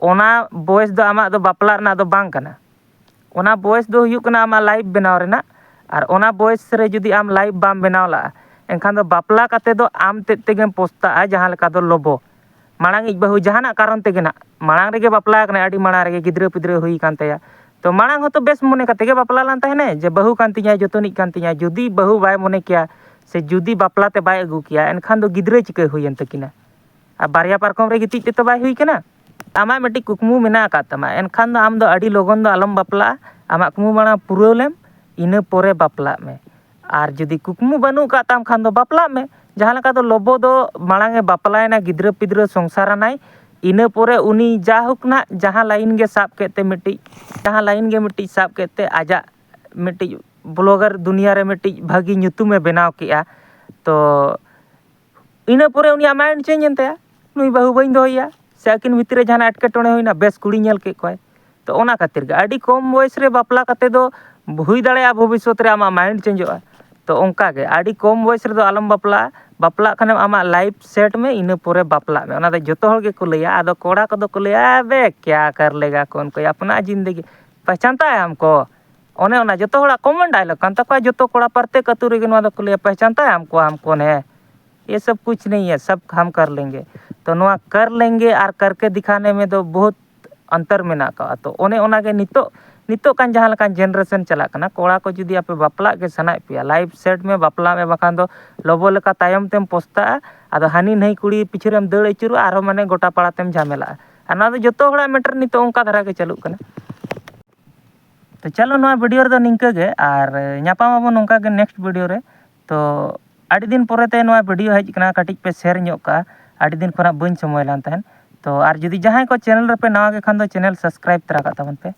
ᱚᱱᱟ ᱵᱚᱭᱮᱥ ᱫᱚ ᱟᱢᱟᱜ ᱫᱚ ᱵᱟᱯᱞᱟᱜ ᱨᱮᱱᱟᱜ ᱫᱚ ᱵᱟᱝ ᱠᱟᱱᱟ᱾ ᱚᱱᱟ ᱵᱚᱭᱮᱥ ᱫᱚ ᱦᱩᱭᱩᱜ ᱠᱟᱱᱟ ᱟᱢᱟᱜ ᱞᱟᱭᱤᱯᱷ ᱵᱮᱱᱟᱣ ᱨᱮᱱᱟᱜ᱾ ᱟᱨ ᱚᱱᱟ ᱵᱚᱭᱮᱥ ᱨᱮ ᱡᱩᱫᱤ ᱟᱢ ᱞᱟᱭᱤᱯᱷ ᱵᱟᱢ ᱵᱮᱱᱟᱣ ᱞᱟᱜᱼᱟ, ᱮᱱᱠᱷᱟᱱ ᱫᱚ ᱵᱟᱯᱞᱟ ᱠᱟᱛᱮ ᱫᱚ ᱟᱢ ᱛᱮᱫ ᱛᱮᱜᱮᱢ ᱯᱚᱥᱛᱟᱜᱼᱟ᱾ ᱡᱟᱦᱟᱸ ᱞᱮᱠᱟ ᱫᱚ ᱞᱚᱵᱚ, ᱢᱟᱲᱟᱝ ᱤᱡ ᱵᱟᱹᱦᱩ ᱡᱟᱦᱟᱱᱟᱜ ᱠᱟᱨᱚᱱ ᱛᱮᱜᱮ ᱱᱟᱜ, ᱢᱟᱲᱟᱝ ᱨᱮᱜᱮ ᱵᱟᱯᱞᱟ ᱟᱠᱟᱱᱟᱭ, ᱟᱹᱰᱤ ᱢᱟᱲᱟᱝ ᱨᱮᱜᱮ ᱜᱤᱫᱽᱨᱟᱹ ᱯᱤᱫᱽᱨᱟᱹ ᱦᱩᱭ ᱟᱠᱟᱱ ᱛᱟᱭᱟ, ᱛᱚ ᱢᱟᱲᱟᱝ ᱦᱚᱸᱛᱚ ᱵᱮᱥ ᱢᱚᱱᱮ ᱠᱟᱛᱮ ᱜᱮ ᱵᱟᱯᱞᱟ ᱞᱮᱱ ᱛᱟᱦᱮᱱᱟᱭ ᱡᱮ ᱵᱟᱹᱦᱩ ᱠᱟᱱ ᱛᱤᱧᱟᱭ, ᱡᱚᱛᱚᱱᱤᱡ ᱠᱟᱱ ᱛᱤᱧᱟᱭ᱾ ᱡᱩᱫᱤ ᱵᱟᱹᱦᱩ ᱵᱟᱭ ᱢᱚᱱᱮ ᱠᱮᱭᱟ ᱥᱮ ᱡᱩᱫᱤ ᱵᱟᱯᱞᱟ ᱛᱮ ᱵᱟᱭ ᱟᱹᱜᱩ ᱠᱮᱭᱟ, ᱮᱱᱠᱷᱟᱱ ᱫᱚ ᱜᱤᱫᱽᱨᱟᱹ ᱪᱤᱠᱟᱹ ᱦᱩᱭᱮᱱ ᱛᱟᱹᱠᱤᱱᱟ? ᱟᱨ ᱵᱟᱨᱭᱟ ᱯᱟᱨᱠᱚᱢ ᱨᱮ ᱜᱤᱛᱤᱡ ᱛᱮᱛᱚ ᱵᱟᱭ ᱦᱩᱭ ᱠᱟᱱᱟ᱾ ᱟᱢᱟᱜ ᱢᱤᱫᱴᱤᱡ ᱠᱩᱠᱢᱩ ᱢᱮᱱᱟᱜ ᱟᱠᱟᱫ ᱛᱟᱢᱟ, ᱮᱱᱠᱷᱟᱱ ᱫᱚ ᱟᱢ ᱫᱚ ᱟᱹᱰᱤ ᱞᱚᱜᱚᱱ ᱫᱚ ᱟᱞᱚᱢ ᱵᱟᱯᱞᱟᱜᱼᱟ᱾ ᱟᱢᱟᱜ ᱠᱩᱠᱢᱩ ᱢᱟᱲᱟᱝ ᱯᱩᱨᱟᱹᱣ ᱞᱮᱢ, ᱤᱱᱟᱹ ᱯᱚᱨᱮ ᱵᱟᱯᱞᱟᱜ ᱢᱮ᱾ ᱟᱨ ᱡᱩᱫᱤ ᱠᱩᱠᱢᱩ ᱵᱟᱹᱱᱩᱜ ᱟᱠᱟᱫ ᱛᱟᱢ ᱠᱷᱟᱱ ᱫᱚ ᱵᱟᱯᱞᱟᱜ ᱢᱮ᱾ ᱡᱟᱦᱟᱸ ᱞᱮᱠᱟ ᱫᱚ ᱞᱚᱵᱚ ᱫᱚ ᱢᱟᱲᱟᱝ ᱮ ᱵᱟᱯᱞᱟᱭᱮᱱᱟ, ᱜᱤᱫᱽᱨᱟᱹ ᱯᱤᱫᱽᱨᱟᱹ ᱥᱚᱝᱥᱟᱨ ᱟᱱᱟᱭ, ᱤᱱᱟᱹ ᱯᱚᱨᱮ ᱩᱱᱤ ᱡᱟᱭᱦᱳᱠ ᱱᱟᱜ ᱡᱟᱦᱟᱸ line ᱜᱮ ᱥᱟᱵ ᱠᱮᱫ ᱛᱮ ᱢᱤᱫᱴᱤᱡ, ᱡᱟᱦᱟᱸ line ᱜᱮ ᱢᱤᱫᱴᱤᱡ ᱥᱟᱵ ᱠᱮᱫ ᱛᱮ ᱟᱡᱟᱜ ᱢᱤᱫᱴᱤᱡ blogger ᱫᱩᱱᱤᱭᱟᱹ ᱨᱮ ᱢᱤᱫᱴᱤᱡ ᱵᱷᱟᱹᱜᱤ ᱧᱩᱛᱩᱢᱮ ᱵᱮᱱᱟᱣ ᱠᱮᱜᱼᱟ᱾ ᱛᱚ ᱤᱱᱟᱹ ᱯᱚᱨᱮ ᱩᱱᱤᱭᱟᱜ mind change ᱮᱱ ᱛᱟᱭᱟ, ᱱᱩᱭ ᱵᱟᱹᱦᱩ ᱵᱟᱹᱧ ᱫᱚᱦᱚᱭᱮᱭᱟ, ᱥᱮ ᱟᱹᱠᱤᱱ ᱵᱷᱤᱛᱤᱨ ᱨᱮ ᱡᱟᱦᱟᱱᱟᱜ ᱮᱴᱠᱮᱴᱚᱬᱮ ᱦᱩᱭᱱᱟ, ᱵᱮᱥ ᱠᱩᱲᱤ ᱧᱮᱞ ᱠᱮᱫ ᱠᱚᱣᱟᱭ᱾ ᱛᱚ ᱚᱱᱟ ᱠᱷᱟᱹᱛᱤᱨ ᱜᱮ ᱟᱹᱰᱤ ᱠᱚᱢ ᱵᱚᱭᱮᱥ ᱨᱮ ᱵᱟᱯᱞᱟ ᱠᱟᱛᱮ ᱫᱚ ᱦᱩᱭ ᱫᱟᱲᱮᱭᱟᱜᱼᱟ ᱵᱷᱚᱵᱤᱥᱥᱚᱛ ᱨᱮ ᱟᱢᱟᱜ mind changeᱚᱜᱼᱟ᱾ ᱛᱚ ᱚᱱᱠᱟ ᱜᱮ ᱟᱹᱰᱤ ᱠᱚᱢ ᱵᱚᱭᱮᱥ ᱨᱮᱫᱚ ᱟᱞᱚᱢ ᱵᱟᱯᱞᱟᱜᱼᱟ, ᱵᱟᱯᱞᱟᱜ ᱠᱷᱟᱱᱮᱢ ᱟᱢᱟᱜ life set ᱢᱮ, ᱤᱱᱟᱹ ᱯᱚᱨᱮ ᱵᱟᱯᱞᱟᱜ ᱢᱮ᱾ ᱚᱱᱟ ᱫᱚ ᱡᱚᱛᱚ ᱦᱚᱲ ᱜᱮᱠᱚ ᱞᱟᱹᱭᱟ, ᱟᱫᱚ ᱠᱚᱲᱟ ᱠᱚᱫᱚ ᱠᱚ ᱞᱟᱹᱭᱟ, "ᱟᱵᱮ ᱠᱭᱟ ᱠᱟᱨ ᱞᱮᱜᱟ ᱠᱚᱱ ᱠᱚᱭ ᱟᱯᱱᱟ ᱡᱤᱱᱫᱮᱜᱤ, ᱯᱮᱦᱪᱟᱱᱛᱟ ᱦᱮ ᱦᱟᱢᱠᱚ?" ᱚᱱᱮ ᱚᱱᱟ ᱡᱚᱛᱚ ᱦᱚᱲᱟᱜ common dialogue ᱠᱟᱱ ᱛᱟᱠᱚᱣᱟ, ᱡᱚᱛᱚ ᱠᱚᱲᱟ ᱯᱨᱚᱛᱮᱠ ᱟᱹᱛᱩ ᱨᱮᱜᱮ ᱱᱚᱣᱟ ᱫᱚᱠᱚ ᱞᱟᱹᱭᱟ, "ᱯᱮᱦᱪᱟᱱᱛᱟ ᱦᱮ ᱦᱟᱢᱠᱚ, ᱦᱟᱢ ᱠᱚᱱ ᱦᱮ?" ᱭᱮ ᱥᱟᱵ ᱠᱩᱪ ᱱᱟᱦᱤ ᱦᱮ, ᱥᱟᱵ ᱦᱟᱢ ᱠᱟᱨ ᱞᱮᱝᱜᱮ᱾ ᱛᱚ ᱱᱚᱣᱟ ᱠᱟᱨ ᱞᱮᱝᱜᱮ ᱟᱨ ᱠᱟᱨᱠᱮ ᱫᱤᱠᱷᱟᱱᱮ ᱢᱮ ᱫᱚ ᱵᱚᱦᱩᱛ ᱚᱱᱛᱚᱨ ᱢᱮᱱᱟᱜ ᱟᱠᱟᱫᱼᱟ᱾ ᱛᱚ ᱚᱱᱮ ᱚᱱᱟᱜᱮ ᱱᱤᱛᱚᱜ, ᱱᱤᱛᱚᱜ ᱠᱟᱱ ᱡᱟᱦᱟᱸ ᱞᱮᱠᱟᱱ generation ᱪᱟᱞᱟᱜ ᱠᱟᱱᱟ, ᱠᱚᱲᱟ ᱠᱚ ᱡᱩᱫᱤ ᱟᱯᱮ ᱵᱟᱯᱞᱟᱜ ᱜᱮ ᱥᱟᱱᱟᱭᱮᱫ ᱯᱮᱭᱟ, life set ᱢᱮ, ᱵᱟᱯᱞᱟᱜ ᱢᱮ, ᱵᱟᱠᱷᱟᱱ ᱫᱚ ᱞᱚᱵᱚ ᱞᱮᱠᱟ ᱛᱟᱭᱚᱢ ᱛᱮᱢ ᱯᱚᱥᱛᱟᱜᱼᱟ᱾ ᱟᱫᱚ ᱦᱟᱹᱱᱤ ᱱᱟᱹᱭ ᱠᱩᱲᱤ ᱯᱤᱪᱷᱟᱹ ᱨᱮᱢ ᱫᱟᱹᱲ ᱟᱹᱪᱩᱨᱚᱜᱼᱟ, ᱟᱨᱦᱚᱸ ᱢᱟᱱᱮ ᱜᱚᱴᱟ ᱯᱟᱲᱟ ᱛᱮᱢ ᱡᱷᱟᱢᱮᱞᱟᱜᱼᱟ᱾ ᱟᱨ ᱱᱚᱣᱟ ᱫᱚ ᱡᱚᱛᱚ ᱦᱚᱲᱟᱜ matter ᱱᱤᱛᱚᱜ ᱚᱱᱠᱟ ᱫᱷᱟᱨᱟ ᱜᱮ ᱪᱟᱹᱞᱩᱜ ᱠᱟᱱᱟ᱾ ᱛᱚ ᱪᱚᱞᱚ, ᱱᱚᱣᱟ video ᱨᱮᱫᱚ ᱱᱤᱝᱠᱟᱹ ᱜᱮ, ᱟᱨ ᱧᱟᱯᱟᱢ ᱟᱵᱚᱱ ᱱᱚᱝᱠᱟ ᱜᱮ next video ᱨᱮ᱾ ᱛᱚ ᱟᱹᱰᱤ ᱫᱤᱱ ᱯᱚᱨᱮ ᱛᱮ ᱱᱚᱣᱟ video ᱦᱮᱡ ᱠᱟᱱᱟ, ᱠᱟᱹᱴᱤᱡ ᱯᱮ share ᱧᱚᱜ ᱠᱟᱜᱼᱟ, ᱟᱹᱰᱤ ᱫᱤᱱ ᱠᱷᱚᱱᱟᱜ ᱵᱟᱹᱧ ᱥᱚᱢᱚᱭ ᱞᱮᱱ ᱛᱟᱦᱮᱸᱫ᱾ ᱛᱚ ᱟᱨ ᱡᱩᱫᱤ ᱡᱟᱦᱟᱸᱭ ᱠᱚ channel ᱨᱮᱯᱮ ᱱᱟᱣᱟ ᱜᱮ ᱠᱷᱟᱱ ᱫᱚ channel subscribe ᱛᱚᱨᱟ ᱠᱟᱜ ᱛᱟᱵᱚᱱ ᱯᱮ᱾